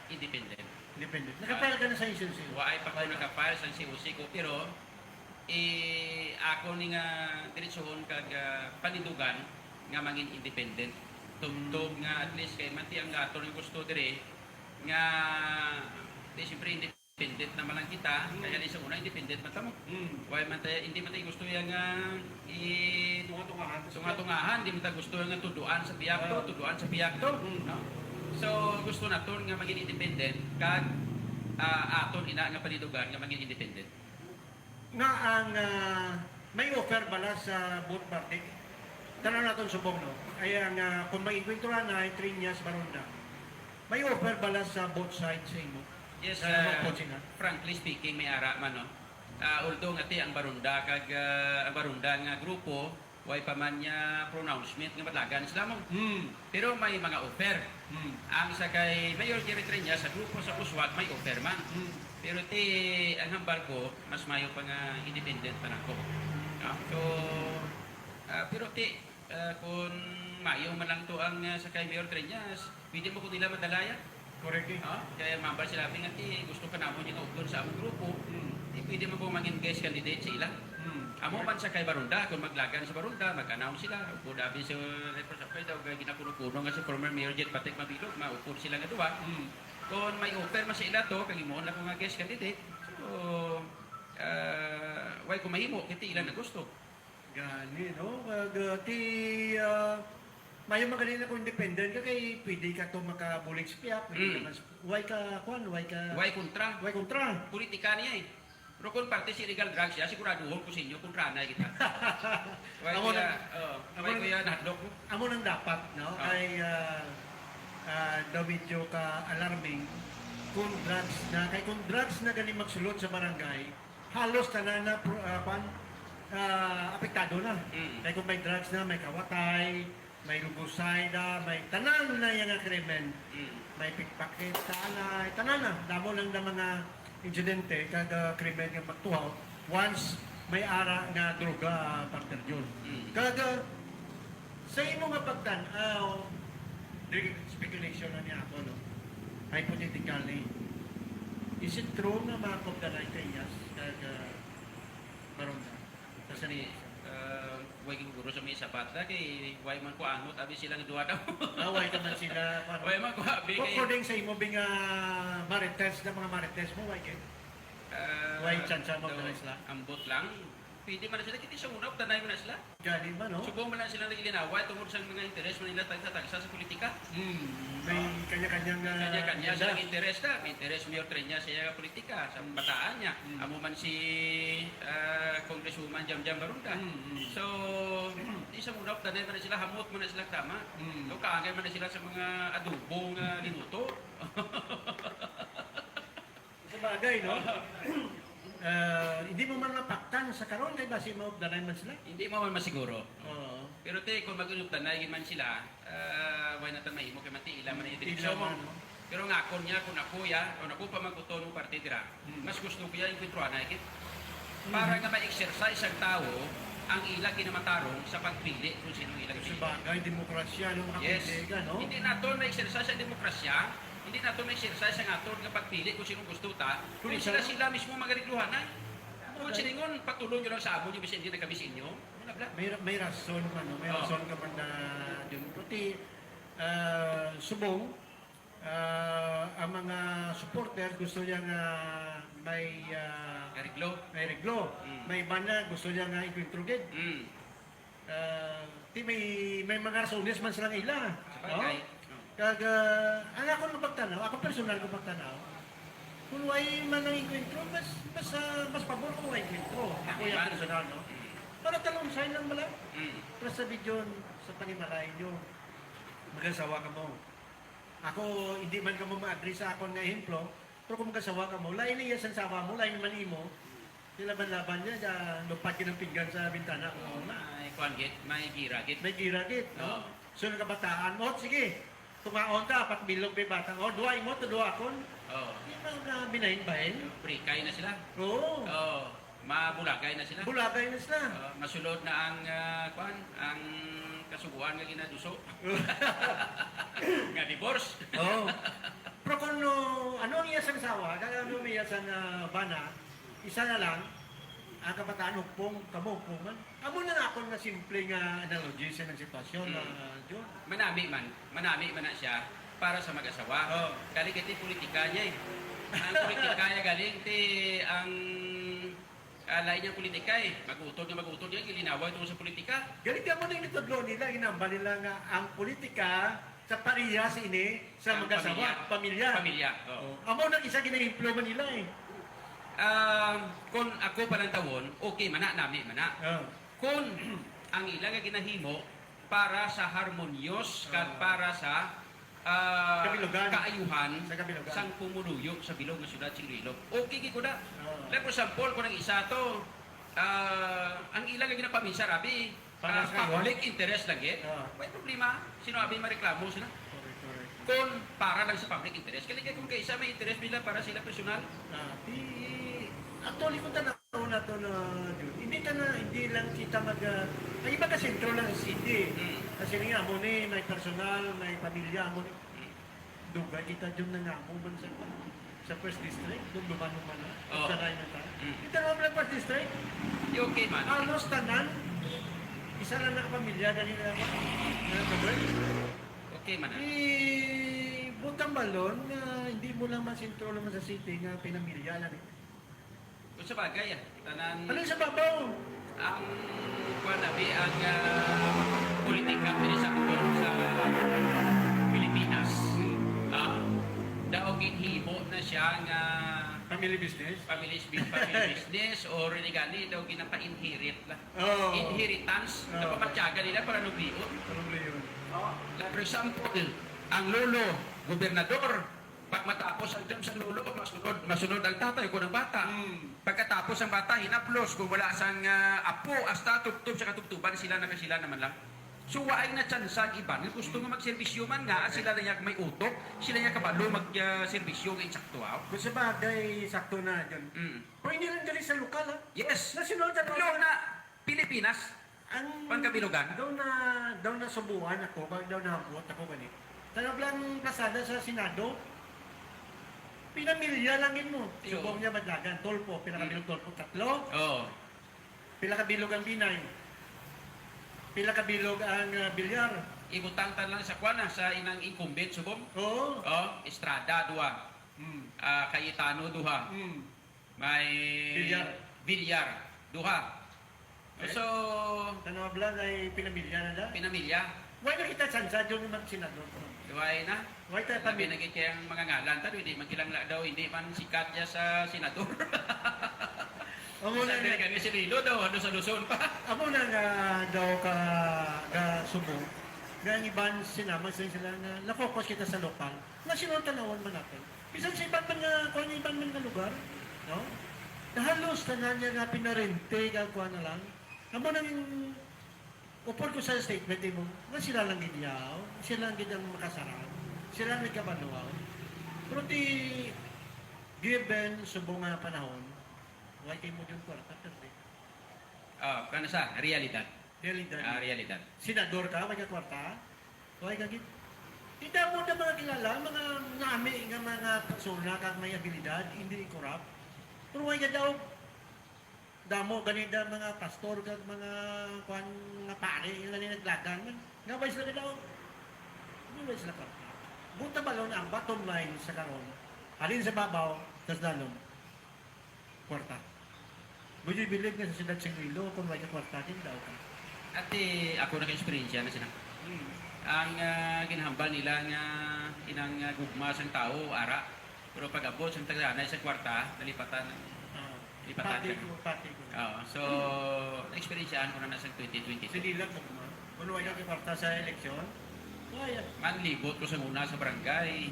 independent. Independent. Naka-file ka na sa C O C? Wa ay pa ko naka-file sa C O C ko, pero, eh, ako ni nga diretsohon kag, ah, panindugan nga mangin independent. Tubtob nga at least kay mati ang aton nga gusto dire nga di siyempre independent naman lang kita, kaya ni sa una independent man ta mo. Mm. Why man tayo, hindi man tayo gusto yang, ah, i- Tunga-tungahan. Tunga-tungahan, di man ta gusto nga tuduan sa piyakto, tuduan sa piyakto, no? So, gusto naton nga maging independent, kag, ah, aton ina nga panidugan nga maging independent. Nga ang, ah, may offer bala sa both party? Tanaw naton subong, no? Ay ang, ah, kung may engkwentro na, ay Treñas, Baronda. May offer bala sa both sides sa imo? Yes, ah, frankly speaking, may ara man, no? Ah, although nga ti ang Baronda kag, ah, ang Baronda nga grupo, way pa man niya pronouncement nga madalagan sila mo. Hmm. Pero may mga offer. Hmm. Ang sa kay Mayor Jerry Treñas sa grupo sa Uswag may offer man. Hmm. Pero ti ang hambal ko, mas mayo pa nga independent pa nako. No? So, ah, pero ti, ah, kung mayo man lang to ang, ah, sa kay Mayor Treñas, pwede mo ko nila madalaya. Correct, eh. Ah, kaya mambal sila, "Abi nga ti gusto ka namon nga upod sa among grupo, hmm, di pwede mo ko mangin guest candidate sa ila." Hmm. Amo man sa kay Baronda, kung maglagan sa Baronda, mag-announce sila. Upod abi sa Representative daw, kay ginakuno-kuno nga si former Mayor Jet Patrick Mabilog, maupod sila nga duwa. Hmm. Kung may offer man sa ila to, kag himuon lang ko nga guest candidate. So, ah, why ko mahimo? Kaya ti ila na gusto. Gani, no? Kag, ah, ti, ah, mayo man gani na kung independent ka, kay pwede ka to makabulig sa piyak, pwede ka mas, why ka, kwan, why ka, why kontra? Why kontra? Politika niya eh. Pero kung parte si illegal drugs siya, siguraduhon ko sa inyo, kontra na kita. Why amo kuya, na, oh, amo why na, kuya nahadlok mo? Amo nang dapat, no? Ah. Kay, ah, ah, daw medyo ka alarming kung drugs na, kay kung drugs na gani magsulod sa barangay, halos tanan na pro-, ah, kwan, ah, apektado na. Mm. Kay kung may drugs na, may kawatay, may lugusay na, may tanan na yang krimen. Mm. May pickpocket, tanan, tanan na. Damo lang na mga insidente kag, ah, krimen nga magtuhaw once may ara nga droga, ah, partner John. Mm. Kag, ah, sa imo nga pagtan-aw, dili, speculation na ni ako, no? Hypothetically, is it true nga makop na lang kay Yas kag, ah, Baronda? Sa San Jose? Ah, way guro sa may sabat na kay way man ko angot abi sila nga duha daw. Ah, way ka man sila, ano? Way man ko abi kay according sa imo, bing, ah, marites, na mga marites mo, way kay? Ah, way chance mo daw, na sila? Ambot lang. Pwede man na sila, kiti sa una, tanay man na sila. Gani man, no? Subong man lang sila nag-ilinawa tungod sa mga interes man nila tagsa-tagsa sa politika. Hmm, may kanya-kanyang, ah, kanya-kanya agenda. Silang interes na. May interes Mayor Treñas sa iya politika, sa bataan niya. Hmm. Amo man si, ah, Congresswoman Jamjam Baronda. Hmm, hmm. So, di sa una, tanay man na sila, hamot man na sila tama. Hmm. So, kaangay man na sila sa mga adobo nga linuto. Sa bagay, no? Ah, hindi mo man mapaktan sa karon kay basi maupdanay man sila. Hindi mo man masiguro. Oo. Pero ti, kung mag-inupdanay man sila, ah, why not mahimo kay mati ila man yung direksyon mo. Ila man, no? Pero nga, kung niya, kung ako, ya, kung ako pa magbuto ng parte dira, hmm, mas gusto ko yan yung kwentruhan na ikit. Para nga ma-exercise ang tao ang ila kinamatarong sa pagpili kung sino ila. Sa bagay, demokrasya, no? Yes. Makapili ka, no? Hindi naton ma-exercise ang demokrasya, hindi naton ma-exercise ang aton nga pagpili kung sino gusto ta, kung sila, sila mismo magaregluhan na. Kung silingon, patulon nyo lang sa amo nyo, bisan hindi na kami sa inyo. Wala, bla. May, may rason man, no? May rason ka man na, Jun. Pati, ah, subong, ah, ang mga supporters gusto niya nga may, ah, may reglo. May reglo. Mm. May iba na gusto niya nga ikwentro gid. Mm. Ah, ti may, may mga rasones man silang ila, no? Sabagay. Kag, ah, ang akon nga pagtanaw, ako personal nga pagtanaw, kung way man ang enkwentro, mas, mas, ah, mas pabor ko way enkwentro. Ako yung personal, no? Para talong sign lang bala. Mm. Para sa video, sa panimalay nyo, mag-asawa ka mo. Ako, hindi man ka mo ma-agree sa akon nga ehemplo, Pero kung mag-asawa kamo, lain na iya sang asawa mo, lain man imo. Nilaban-laban niya, da, lupad ka ng pinggan sa bintana. Oo, may kuwan gid, may gira gid. May gira gid, no? Oo. So, nagabataan mo, sige, tungaon ta, apat bilog may bata. O, duha imo, to duha akon. Oo. Di ba nga binahin-bahin? Brikay na sila. Oo. Oo. Mabulagay na sila. Bulagay na sila. Oo, masulod na ang, ah, kuwan, ang kasuguan nga ginaduso. Nga divorce. Oo. Pero kung, no, ano ang iya sang asawa, kaya ano ang iya sang, ah, bana, isa na lang, ang kabataan hukpong, kamo hukpong man. Amo na nga akon nga simple nga analogy sa nang sitwasyon, Mm. ah, John. Manami man, manami man na siya para sa mag-asawa. Oh. Galing iti politika niya eh. Ang politika niya galing ti ang, ah, lain niyang politika eh. Mag-utod nga mag-utod niya, gilinaway tungkol sa politika. Galing ka mo na yung nitudlo nila, hinambal nila nga ang politika sa parehas ini sa Ang mag-asawa, pamilya. pamilya. Pamilya, oo. Oh. Amo nang isa ginahimplo man nila eh. Ah, kung ako panantawon, okay man na, nami man na. Oh. Kung ang ila nga ginahimo para sa harmonyos kag Ah. para sa, ah, Kabilugan. kaayuhan Sa kabilugan. sang pumuluyo sa bilog nga syudad sa Iloilo. Okay gid ko na. Ah. Like, for example, kung ang isa to, ah, ang ila nga ginapaminsar, abi, Para ah, sa public kayuhan. interest lang gid. Ah. May problema. Sino abi mareklamo sila? Correct, correct. Kung para lang sa public interest. Kaya kung kaisa may interest nila para sila personal. Ah, di, actually, kung tanaw nato na, Jun, hindi ta na, hindi lang kita mag, ah, ang iba ka sentro lang sa city. Mm. Kasi nga, amo ni, may personal, may pamilya, amo ni. Mm. Dugay kita, Jun, na nga, amo man sa, sa first district, nung duman mo man na, Oo. Sa line na ta. Mm. Kita nga, may first district. Di okay man. Halos tanan, isa lang na pamilya, ganyan lang. Ano ka, Bert? Okay man na. Eh, butang balon, nga hindi mo lang masentro lang sa city, nga pinamilya lang eh. Kung sa bagay, ah, tanan Ano sa babaw? ang kuwan na, bi-, ang, ah, politika diri sa, sa Pilipinas. Ah, daw ginhimo na siya nga Family business? family, family business or ni gani daw ginapa-inherit lang. Oo. Inheritance, Oo. napamatyagan nila para nublion. Para nublion. Oh, like for example, ang lolo, gobernador, pag matapos ang term sa lolo, masunod, masunod ang tatay o ang bata. Mm. Pagkatapos ang bata, hinaplos, kung wala sang, ah, apo, hasta tubtob sa katubtoban, sila na sila naman lang. So, waay na tsansa ang iban. Gusto nga magserbisyo man nga, sila lang yung may utok, sila yung kabalo mag, ah, serbisyo nga insakto, ah. Kung sa bagay, sakto na, John. Mm. Pero hindi lang dali sa lokal, ha? Yes. National ka Law na Pilipinas. Ang Pangkabilugan? Daw na, daw nasubuan ako, pag daw naabot ako gani. Tanab lang plasada sa Senado. Pinamilya lang gid mo. Iyo. Subong niya madlagan, Tulfo, pila ka Mm. bilog Tulfo? Tatlo? Oo. Pila ka bilog ang Binay? Pila ka bilog ang, ah, Villar? Ibutang ta lang sa kwan, ah, sa inang incumbent, subong? Oo. Oh, Estrada, duha. Mm. Ah, Cayetano, duha. Mm. May Villar. Villar, duha. Eh? So, Tanawag lang ay pinamilya na lang. Pinamilya. Why na kita sansa dyan yung magsenador? Why na? Why tayo Labi pamilya? na gid kay ang mga ngalan ta, hindi man kilangla daw, hindi man sikat niya sa senador. Amo na Sabi nga. Kami si Lilo daw, ano sa Luzon pa? Amo na nga daw ka, ka Subo. Nga ang iban sinama sa sila nga na-focus kita sa lokal. Nga sino ang tanawan man natin? Bisan sa iban man nga, kung iban man nga lugar, no? Na halos tanan niya nga pinarente, kag kuha na lang. Amo nang upod ko sa statement mo, nga sila lang gid yaw, sila lang gid ang makasarang, sila lang nagkabanuaw. Pero ti, given subong nga panahon, why kay mo yung kwarta, perde? Ah, kana sa realidad. Realidad. Ah, realidad. Senador ka, may ka kwarta? Why ka gid? Kita mo na mga kilala, mga nami nga mga persona kag may abilidad, hindi corrupt. Pero why ka daw, damo gani da mga pastor kag mga kwan nga pare, ila ni naglagan man. Nga why sila daw? Nga why sila kwarta? Buta balon ang bottom line sa karon. Halin sa babaw, tas lalom. Kwarta. Would you believe nga sa siyudad sa Iloilo, kung may ka kwarta, din daw ka? Ati, ako naka-experience na sila. Hmm. Ang, ah, ginhambal nila nga inang, ah, gugma sang tawo, ara. Pero pag abot sang taganay sa kwarta, nalipatan. Ah, Lipatan pati ka. ko, pati ko. Oo. So, na-experiencean ko na na sa twenty twenty-two. Sige lang, gugma. Kung wala ka kwarta sa eleksyon, kaya. Manlibot ko sa una sa barangay.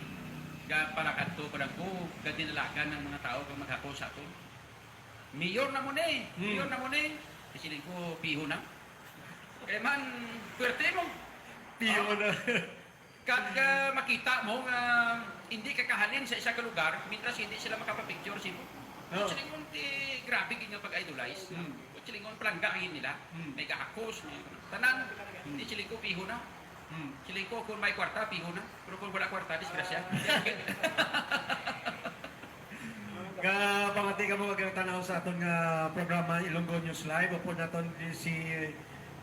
Gapalakad to, padang ko, gadinalagan ng mga tao kang maghakos sa aton. "Mayor na mo ni! Hmm. Mayor na mo ni!" Siling ko, "Piho na." Kay man, puwerte mo. Piho Ah. na. Kag, ah, makita mo nga hindi ka kahalin sa isa ka lugar, mintras hindi sila makapapicture simo. Oh. Siling ko, "Ti, grabe gid nga pag-idolize." Hmm. Siling ko, "Palangga ang nila." Hmm. May gahakos, may tanan. Hmm. Di siling ko, "Piho na." Hmm. Siling ko, "Kung may kwarta, piho na. Pero kung wala kwarta, disgrasya." Nga pamati kamo, magkatanaw sa aton nga programa, Ilonggo News Live. Upod naton di si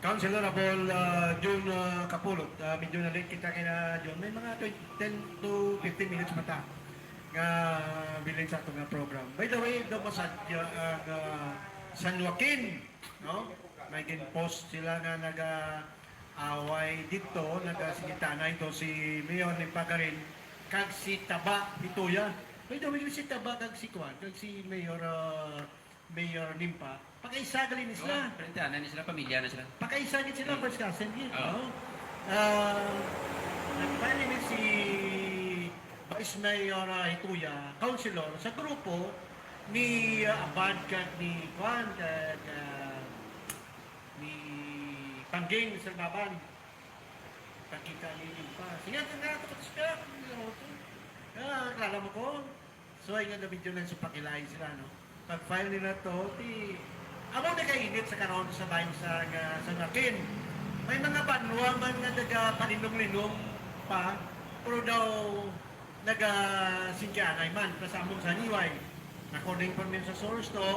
Councilor Abol, ah, Jun, ah, Kapulot. Ah, medyo na-late kita kay na Jun. May mga twenty, ten to fifteen minutes mata nga bilin sa aton nga program. By the way, daw masadya ang, ah, San Joaquin, no? May gin-post sila nga naga-away dito, nagasingitanay to si Mayor ni Pagarin kag si Taba Hituya. By the way, si Taba kag si Kwan, kag si Mayor, ah, Mayor Nimpa, pagkaisa gali ni sila. Oh, parente, ano ni sila, pamilya na sila. Pagkaisa gid sila, Hmm. first cousin gid, Oh. no? Ah, nagpali ni si Vice Mayor, ah, Hituya, councilor sa grupo ni, ah, Abad kag ni Kwan, kag, ah, ni Pangging Salbaban. Pagkita ni Nimpa. Sige, ito na, ito, ito, ito, ito. Ah, kilala mo ko? So, ay nga, medyo nang supakilain sila, no? Pag-file nila to, ti, amo na kainit sa karon sa bayan sa, nga, sa Joaquin. May mga banwa man nga naga paninong-linong pa, pero daw naga singkianay man, pa sa among sa Niway. According pa min sa source to,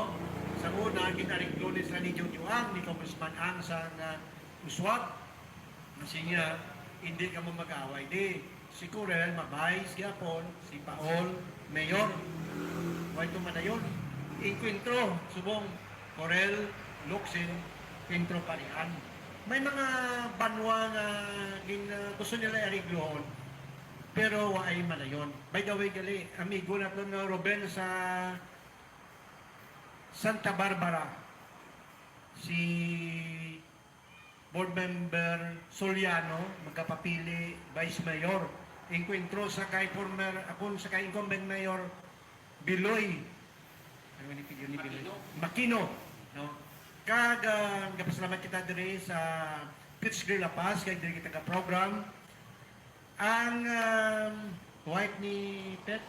sa una, ginareglo ni sila ni Jojo Ang, ni Congressman Ang sa nga Uswag. Kasi nga, hindi ka mo mag-away. Di, si Corel, ma-vice gyapon, si Paol, mayor. Way to madayon. Enkwentro, subong, Corel, Locsin, Enkwentro Parian. May mga banwa nga gin-, ah, gusto nila i-areglohon, pero wa ay madayon. By the way, gali, amigo naton nga Ruben sa Santa Barbara, si Board Member Soliano magkapapili Vice Mayor. Enkwentro sa kay former, akon sa kay incumbent Mayor Biloy. Ano ni apelyido ni Biloy? Makino. Makino, no? Kag, ah, nagapasalamat kita diri sa Pitts Grill La Paz, kay diri kita ka program. Ang, um, wife ni Pet,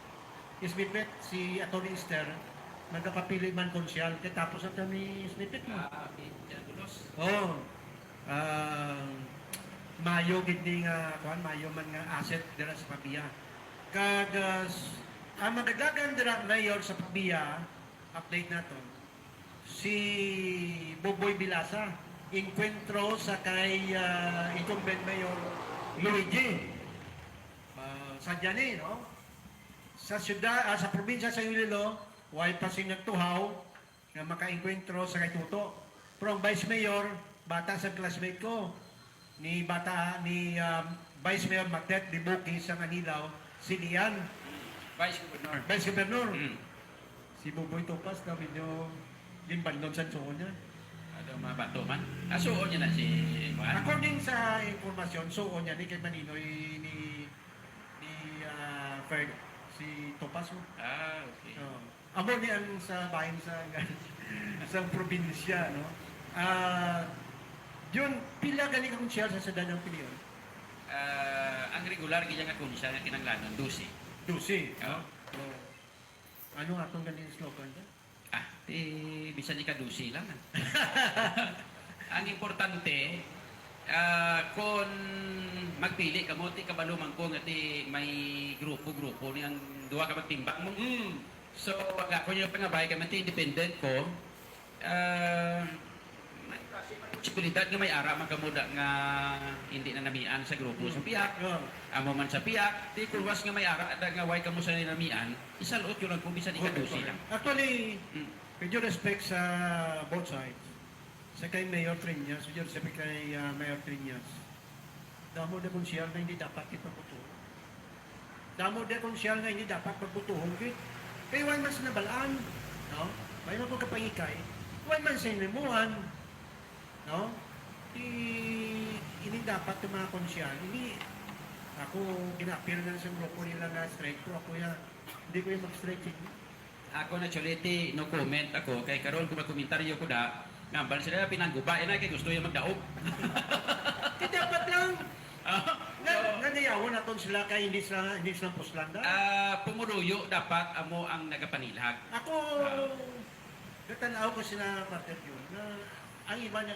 S B Pet, si Attorney Esther, nagapapili man konsyal. Kay tapos na to ni S B Pet, no? Ah, okay. Diyan, Bulos. Oh. Ah, mayo gid ni nga, kuwan, mayo man nga asset dira sa Pavia. Kag, ah, s-, ang madaglagan dira, mayor sa Pavia, update naton, si Boboy Bilasa, enkwentro sa kay, ah, incumbent mayor Luigi. Ah, sadya ni, no? Sa syudad, ah, sa probinsya sa Iloilo, way pa sing nagtuhaw nga makaengkwentro sa kay Toto. Pero ang vice mayor, bata sa classmate ko, ni bata, ni, um, Vice Mayor Matet Dibuki sa Manila, si Lian. Vice Governor. Vice Governor. Mm. Si Buboy Topas daw medyo ginbanlon sa suon niya. Ano, mabato man? Ah, suon niya na si, kuan? According sa impormasyon, suon niya ni kay Maninoy ni, ni, ah, Ferd, si Topas, oh. Ah, okay. Oo. Amo ni ang sa bahin sa, sa probinsya, no? Ah, yun, pila gani ka konsyal sa syudad ang pilion? Ah, ang regular gid nga konsyal nga kinahanglanon, dose. Dose, Oo. no? Oo. Ano atong gani slogan ka? Ah, ti, bisan ika dose lang, ah. Ang importante, ah, kon magpili kamo, ti kabalo man ko nga ti may grupo-grupo ni ang duha ka magtimbang mo. Mm. So, wala ko yung pangabay kay man ti independent ko. Ah, may posibilidad nga may ara man kamo da nga hindi na namian sa grupo sa Mm. pihak. Yeah. Amo man sa pihak, ti kung was nga may ara da nga way kamo sa namian, isalot yun lang kung bisan Okay, ika dose okay. lang. Actually, Mm. with due respect sa both sides, sa kay Mayor Triñas, with due respect kay, ah, Mayor Triñas, damo na konsyal na hindi dapat kita pagbutuhon. Damo na konsyal na hindi dapat pagbutuhon, gid. Kay way man sa nabalaan, no? May man pagkapangikay, way man sa hinimuan, no? Di, ini dapat yung mga konsyal, hindi, Ako, gina-appeal na sa grupo nila nga strike ko. Ako ya, hindi ko yung mag-strike sa inyo. Ako na, actually, no comment ako. Kay karon kung magkomentaryo ko da, ngambal sila, pinangguba na kay gusto yung magdaog. Di dapat lang. Ah, nga, nga niyawon naton sila kay hindi sa hindi sa puslanda. Ah, pumuluyo dapat amo ang nagapanilhag. Ako, ah, natanaw ko sila, Brother Jun, na ang iba na,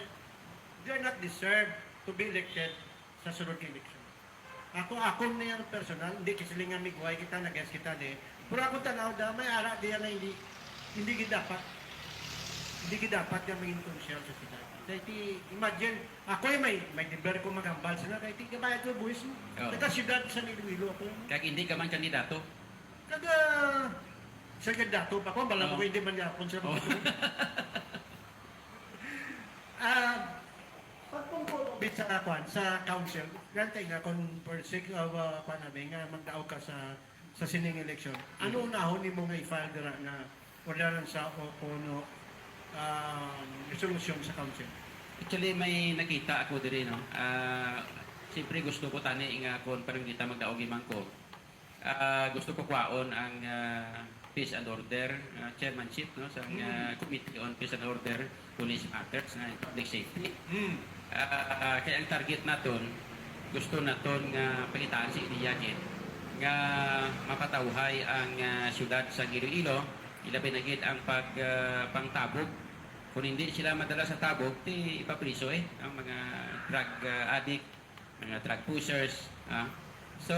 they are not deserved to be elected sa sunod nga election. Ako, ako na yung personal, hindi kasi nga migway kita, nag-guess kita di. Pero ako tanaw da, may ara diya nga hindi, hindi gidapat, hindi gidapat nga maging konsehal sa sila. Kaya ti, imagine, ako yung may, may deber ko maghambal sila, kaya ti, kabayad ko buhis mo. Oo. Taga siyudad sa Iloilo ako. Kag hindi ka man kandidato? Kaga, sa kandidato pa ko, bala mo ko hindi man niya ako sa Oo. Ah, pagpungko ko bit sa kuan, sa council, gantay nga kung for sake of uh, kuan namin, nga magdaog ka sa sa sining election, ano unahon nimo nga i-file dira nga ordinansa o kuno ah, resolution sa council? Actually, may nakita ako diri, no? Ah, siyempre gusto ko tani nga kung parang kita magdaog imang ko. Ah, gusto ko kwaon ang ah, peace and order ah, chairmanship, no, sa ah, Committee on Peace and Order, Police Matters nga Public Safety. Hmm. Ah, kay ang target naton, gusto naton nga pangitaan sa ideya gid nga mapatawhay ang ah, syudad sa Iloilo, ilabi na gid ang pag ah, pangtabog. Kung hindi sila madala sa tabog, ti ipapriso eh ang mga drug ah, addict, mga drug pushers. Ah. So,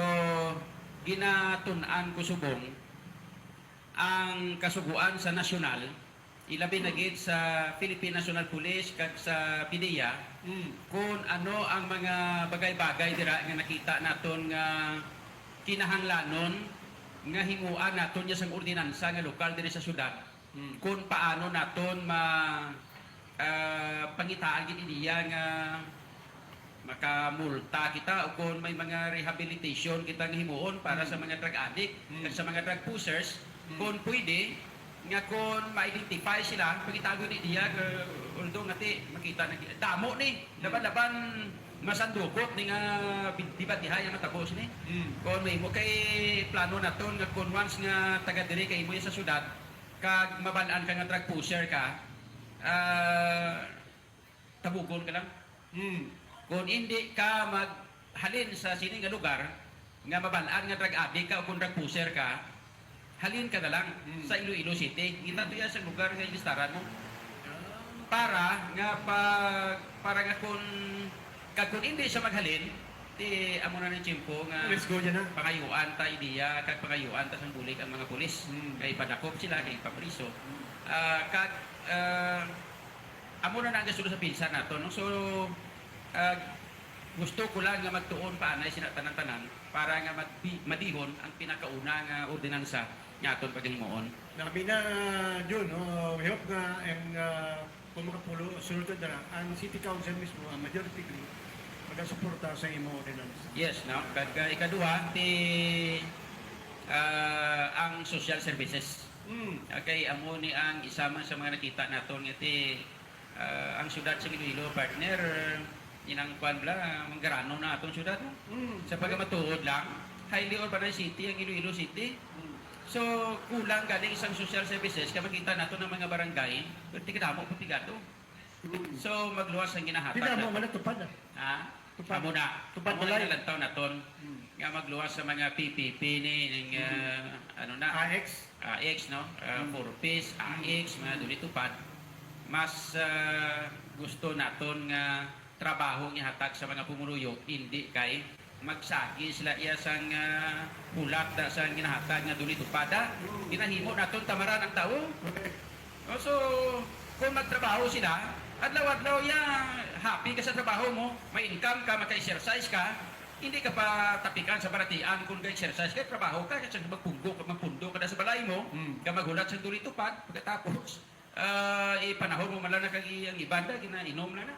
ginatun-an ko subong ang kasuguan sa nasyonal, ilabi na gid sa Philippine National Police kag sa PDEA, Mm. kung ano ang mga bagay-bagay dira nga nakita naton nga kinahanglanon nga himuan naton niya sang ordinansa nga lokal diri sa syudad. Mm. Kung paano naton ma ah, pangitaan gid niya nga makamulta kita o kung may mga rehabilitation kita nga himuon para sa Mm. mga drug addict Mm. kag sa mga drug pushers, Mm. kung pwede nga kung ma-identify sila, pagitago ni diya, uh, although nga ti, makita na gi-, damo ni, Mm. laban-laban masandukot ni nga bi-, debatihay ang natabo sini. Mm. Kung may mo kay plano naton nga kung once nga taga diri kay mo sa syudad, kag mabal-an ka nga drug pusher ka, ah, tabugon ka lang. Hmm. Kung hindi ka maghalin sa sini nga lugar, nga mabal-an nga drug addict ka o kung drug pusher ka, halin ka na lang Hmm. sa Iloilo City. Kita to yan sa lugar nga ilistaran mo. Ah. Para nga pag, para nga kung, kag kung hindi siya maghalin, ti amo na ng tiyempo nga Let's go dyan na. Pangayuan ta ideya, kag pangayuan ta sang bulig ang mga pulis. Hmm. Kay padakop sila, kay papriso. Hmm. Ah, kag, ah, amo na na ang gasto sa pinsa nato, no? So, ah, gusto ko lang nga magtuon pa anay sina tanan-tanan para nga magbi-, madihon ang pinakauna nga ordinansa nga aton paghimuon. Labi na, Jun, no? We hope nga ang, ah, kung makapulo, sulod na, ang City Council mismo, ang majority group, magasuporta sa imo ordinansa. Yes, no? Kag, ah, ikaduha, ti, ah, ang social services. Mm. Okay, amo ni ang isa man sa mga nakita naton nga ti, ah, ang syudad sa Iloilo, partner, inang kwan bla, manggarano na atong syudad, no? Mm. Sa pagkamatuod lang, highly urbanized city ang Iloilo City. Mm. So, kulang galing isang social services, kaya makita nato ng mga barangay, pero tikadamo po pigado. Mm. So, magluwas ang ginahata. Tikadamo man natupad, ah. Ha? Tupad. Amo na. Tupad Amo na balay. Nalantaw naton. Hmm. Nga magluwas sa mga P P P ni, ning, Hmm. ah, ano na? A X? A X, no? Ah, Hmm. Four Ps, Hmm. A X, mga Hmm. duli tupad. Mas, ah, gusto naton nga trabaho nga hatag sa mga pumuluyo, hindi kay magsagi sila iya sang, ah, hulat da sang ginahatag nga duli tupad, ah. Hmm. Ginahimo naton tamaran ang tawo. Correct. Oh, so, kung magtrabaho sila, adlaw-adlaw ya, happy ka sa trabaho mo, may income ka, maka-exercise ka, hindi ka pa tapikan sa balatian kung ga-exercise ka, trabaho ka, kasi magpunggo ka, magpundo ka na sa balay mo, Mm. ka maghulat sa duli tupad, pagkatapos, ah, ipanahon mo man lang na kag i-, ang iban da, ginainom lang na.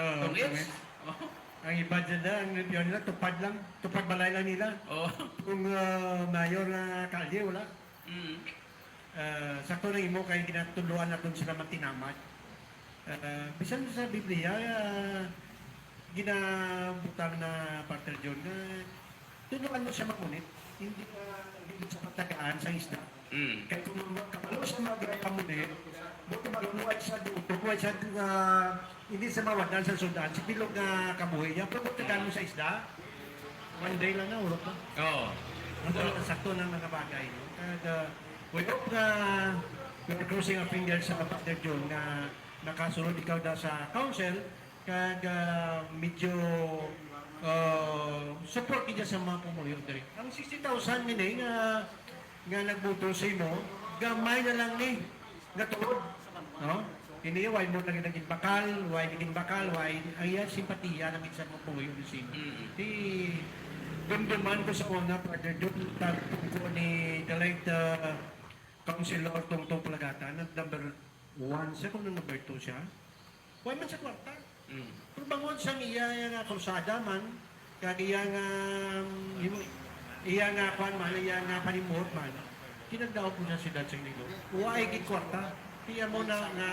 Oo, Tong correct. It's, oh, Ang iban dyan na, ang limpyo nila, tupad lang, tupad balay lang nila. Oh. Kung ah, mayor na kalye, wala. Mm. Ah, sakto lang imo kay ginatudloan naton sila magtinamad. Ah, bisan sa Biblia, ah, ginabutang na Partner John nga Tunuan mo siya mamunit, hindi na, hindi sa pagtagaan sa isda. Mm. Kay kung mag-, kabalo siya mag-, mamunit, mo kabalo mo ay sa duto, mo ay sa, ah, hindi sa mawadan sa sudan, sa bilog nga kabuhi niya, pero kung tagaan mo sa isda, one day lang na, urot na. Oo. Ang sakto ng mga bagay, no? Kaya, ah, way of nga, we're crossing our fingers sa Father John nga nakasulod ikaw na sa council, kag, ah, medyo, ah, support kita sa mga pumuyo diri. Ang sixty thousand nga ni nga, nga nagboto sa imo, gamay na lang ni nga tuod, no? Ini, way mo lagi naging bakal, way naging bakal, way, ang iya simpatiya lang sa mga pumuyo ni Simo. Mm. Di, dumduman ko sa una, Father Jun, tag-, ko ni the late, ah, Councilor Tongtong Plagata, nag number one siya, kung number two siya. Way man sa kwarta. Mm. Pero bangod sa iya, iya nga krusada man, kag iya nga, um, himo-, iya nga kwan man, iya nga panimuot man, kinagdaog mo sa siyudad sa Iloilo. Way gid kwarta. Kaya mo na nga,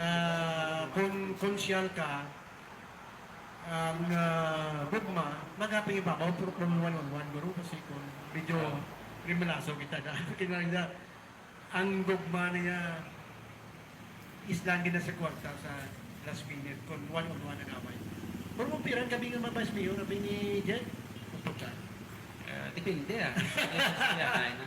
ah, kung konsyal ka, ang, ah, gugma, magapang ibabaw, pero kung one on one, guro, kasi kung medyo rimalaso kita na, kinahanglan ang gugma niya, isdan gid na sa kwarta sa last minute, kung one on one ang away. Pero kung piran kami nga mga vice mayor, abi ni Jen, upod ka. Ah, depende, ah. Depende, ah, na.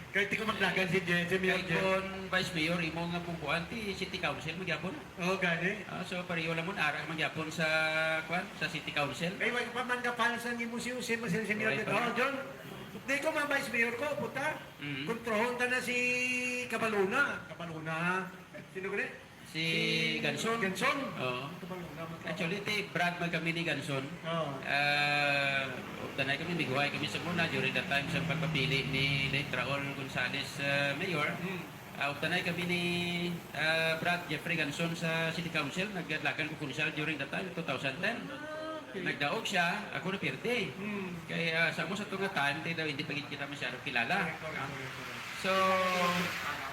Kahit di ko magdagan si Jen, si Mayor Kay Jen. Kung vice mayor, imo nga pungkuan, ti city council, magyapon. Oo, gani. Ah, so, pareho lang mo, ara ka magyapon sa, kwan, sa city council. Ay, wag pa man ka para sa imo si Jose, mas si Mayor Wala Jen. pa. Oh, John, di ko ma-vice mayor ko, puta. Mm. Kontrohon ta na si Kabaluna. Kabaluna. Sino gani? Si Si Ganson. Ganson. Oo. Kabaluna, man. Actually, ti Brad man kami ni Ganson. Oo. Ah, ugtanay kami, miguhay kami sa muna during the time sa pagpapili ni late Raul Gonzales, ah, mayor. Mm. Ah, ugtanay kami ni, ah, Brad Jeffrey Ganson sa City Council. Nagdalagan ko konsehal during the time, two thousand ten. Ah, okay. Nagdaog siya, ako napirdi. Hmm. Kay, ah, sa mo sa tunga time, di daw hindi pa gid kita masyado kilala. Correct, correct, correct, correct. So,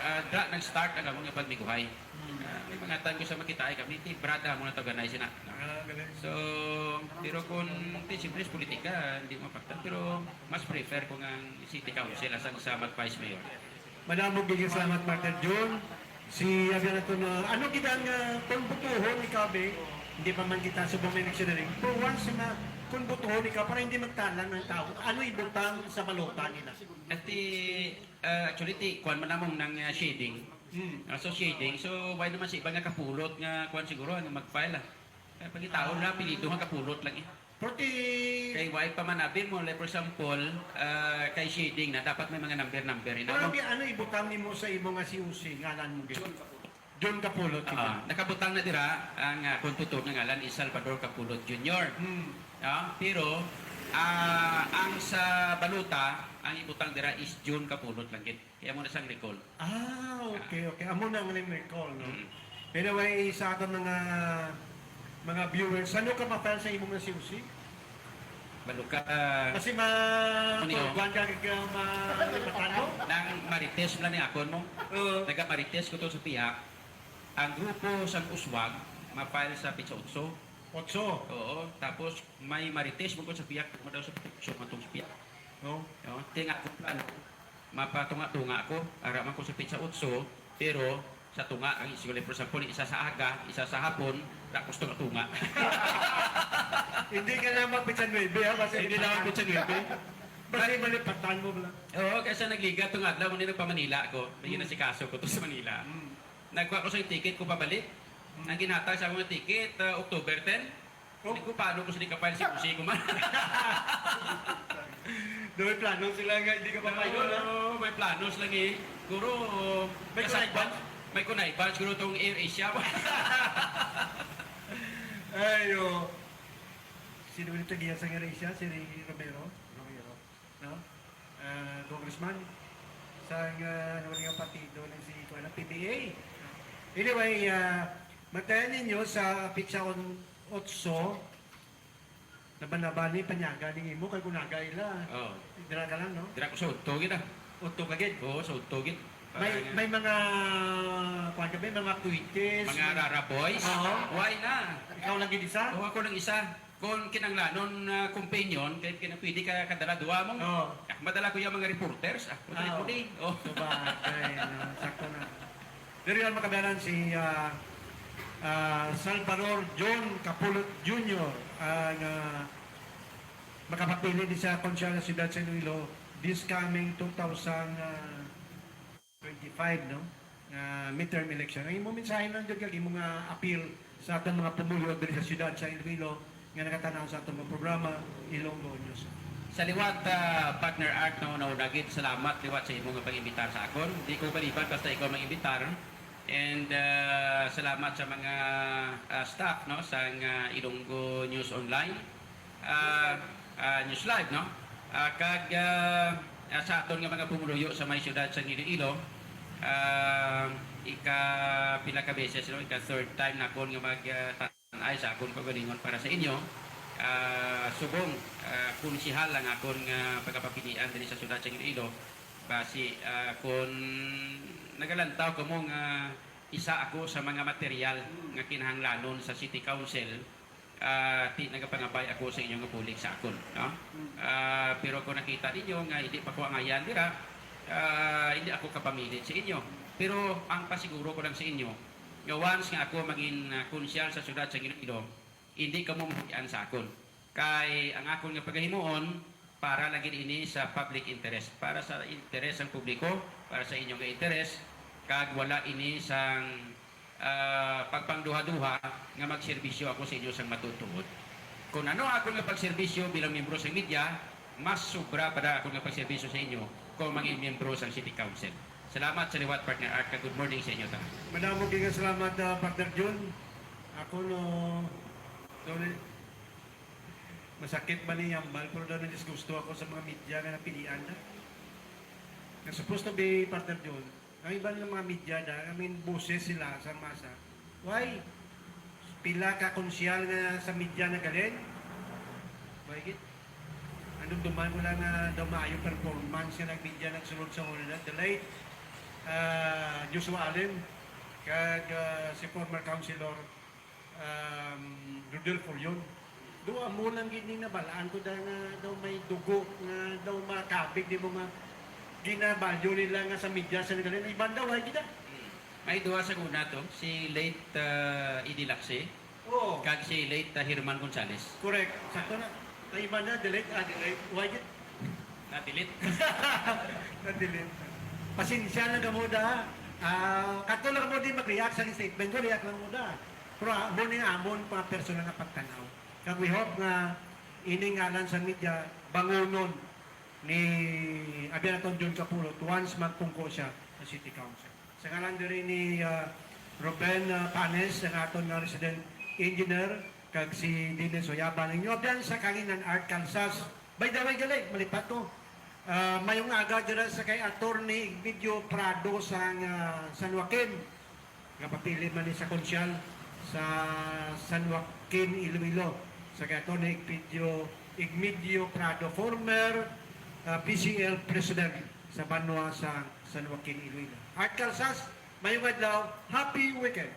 ah, da, nag-start ang among pagmiguhay. Hmm. Ah, may mga time ko sa makitaan kami, ti Brad, amo na to, ganay sina. Ah, galing. So, pero kung, ti, siyempre, sa politika, hindi mo mapaktan, pero mas prefer ko nga ang City Council asang sa mag-vice mayor. Madamo gid nga salamat, Partner Jun. Si, abi nato na, ano gid ang, ah, kung butuhon ikaw, be? Hindi pa man kita subong may election na rin. Pero once na, kung butuhon ikaw, para hindi magtalang ng tao, ano ibutang sa balota nila? Ati, ah, actually, ti, kuwan man namong nang, ah, shading. Hmm. Ah, so, shading. So, why naman sa iba nga Kapulot nga kuwan siguro, nga mag-file, ah? Eh, pagkitaon na, apelyido nga Kapulot lang, eh. Pero ti- Kay why pa man abi mo, like, for example, ah, kay shading na, dapat may mga number-number, you know? Pero abi, ano ibutang nimo sa imo nga C O C, ngalan mo gid? John Kapulot, sige. Ah, nakabutang na dira ang, ah, kung tutuod nga ngalan is Salvador Kapulot Junior. Hmm. Ah, pero, ah, ang sa balota, ang ibutang dira is Jun Kapulot lang gid. Kaya mo na sang recall. Ah, okay, okay. Amo na ang name recall, no? Mm. Anyway, sa aton mga, mga viewers, ano ka pa sa imong C O C? Balo ka, ah, Kasi ma-, ano yun? Kuwan ka, ka, ma-, mapatano? Nang Marites lang ni akon mo. Oo. Taga Marites ko to sa pihak. Ang grupo sang Uswag, ma-file sa pitsa otso. Otso? Oo. Tapos, may Marites mo ko sa pihak, mo daw sa pitsa otso, matong sa pihak. No? No? Tinga ko plano. Mapatunga-tunga ako, ara man ko sa pitsa otso, pero sa tunga, ang istorya, for example, isa sa aga, isa sa hapon, tapos tunga-tunga. Hindi ka na magpitsa nuebe, ha? Kasi Hindi na magpitsa nuebe. Basta malipatan mo pala. Oo, kaysa nagliga tong adlaw, hindi nagpa-Manila ako. May Hmm. ginasikaso ko to sa Manila. Hmm. Nagkuha ko sa ticket ko pabalik. Hmm. Ang ginhatag sa akong ticket, ah, October ten. Oh. Hindi ko paano ko sila kapal si Jose ko man. Daw may plano sila nga hindi ka papayo, ha? Oo, may plano sila, eh. Siguro, May kasakpan, connivance? may connivance, siguro tong Air Asia. Ay, oh. Sino ulit ang iya sa Air Asia? Si Ray Romero? Romero. No? Ah, congressman. Sa nga, ano nga partido ng si, kuwan, P B A. Anyway, ah, matayan ninyo sa pitsa on-, otso, laban-laban ni Panyaga ning imo kay kunaga ila. Oo. Dira ka lang, no? Dira ko sa Udto gid, ah. Udto ka gid? Oo, sa Udto gid. May, Parang, may mga, kuwan ka ba, mga kuwitis, Mga mga Rara Boys? Oo. Why na? Ikaw lang gid isa? Oo, ako lang isa. Kung kinanglanon, ah, companion, kay, kay pwede ka kadala duha mo. Oo. Ah, madala ko yung mga reporters. Ah, madali Ah, ko oo. din. Oh. Sabagay, no? Sakto na. Pero yan, makabayanan si, ah, ah, Salvador John Capulot Junior, ah, nga makapapili din sa konsehal sa siyudad sa Iloilo this coming two thousand, ah, twenty-five, no? Nga midterm election. Ang imong mensahe lang jud kag imong, ah, appeal sa atong mga pumuluyo diri sa siyudad sa Iloilo nga nakatanaw sa atong mga programa, Ilonggo News. Sa liwat, ah, partner Art, no, no, nagit salamat liwat sa imo nga pag-imbitar sa akon. Di ko maliban basta ikaw mag-imbitar. And, ah, salamat sa mga, ah, staff, no, sang, ah, Ilonggo News Online. Ah, ah, News Live, no? Ah, kag, ah, ah, sa aton nga mga pumuluyo sa may siyudad sa Iloilo, ah, ika pila ka beses, no? Ika third time na akon nga mag, ah, tan-ay sa akon kaugalingon para sa inyo. Ah, subong, ah, konsehal ang akon nga pagapapilian diri sa siyudad sa Iloilo. Basi, ah, kun nagalantaw kamo nga isa ako sa mga material nga kinahanglanon sa City Council, ah, ti nagapangabay ako sa inyo nga bulig sa akon, no? Mm. Ah, pero kung nakita ninyo nga hindi pa ko angayan dira, ah, hindi ako kapamilit sa inyo. Pero ang pasiguro ko lang sa inyo, nga once nga ako maging, ah, konsyal sa siyudad sa Iloilo, hindi kamo mahulian sa akon. Kay ang akon nga pagahimuon, para lagi ini sa public interest, para sa interes sang publiko, para sa inyo nga interes, kag wala ini sang, ah, pagpangduha-duha nga magserbisyo ako sa inyo sang matuod-tuod. Kung ano akon nga pagserbisyo bilang miyembro sang media, mas sobra pa na akon nga pagserbisyo sa inyo kung maging miyembro sang City Council. Salamat sa liwat, partner Art, kag good morning sa inyo tanan. Madamo gid nga salamat, ah, partner Jun. Ako no, sorry. Masakit man ni ambal, pero daw nadisgusto ako sa mga media nga napilian na. Nga supposed to be, partner Jun, ang iban nga mga media da, I mean, boses sila sa masa. Why? Pila ka konsyal nga sa media nagalin? Why gid? Ang dumduman ko lang nga daw maayo performance nga nag-media nagsulod sa una, the late, ah, Joshua Allen, kag, ah, si former councilor, um, Rodolfo Orion. Duha mo lang gid ni nabalaan ko da nga daw may dugo nga daw makabig di mo nga ginabalyo nila nga sa media sa nagalin. Iban daw, ay gid, ah. Hmm. May duha sa una to, si late, ah, Eddie Lacse, Oo. kag si late, ah, Herman Gonzales. Correct. Sakto na. Ay, iban na, delete, ah, delete. Why gid? Na-delete. Na-delete. Pasensya na kamo da. Ah, kato lang mo di mag-react sa statement ko, react lang mo da. Pero, ah, mo ni amon pa personal nga pagtanaw. Kag we hope nga ini ngalan sa media, bangunon ni Abiaton Jun Capulot once magpungko siya sa City Council. Sa ngalan diri ni, ah, Ruben, ah, Panes, ang aton nga resident engineer, kag si Dennis Oyaban, ang inyo abyan sa Kanginan Art Calzas. By the way, gali, malipat ko. Ah, mayong aga dira sa kay Attorney Igmedio Prado sa, ah, San Joaquin. Nga papili man ni sa konsyal sa San Joaquin, Iloilo. Sa kay Attorney Igmedio, Igmedio Prado, former, ah, P C L President sa banwa sa San Joaquin, Iloilo. Art Calzas, mayong adlaw, happy weekend.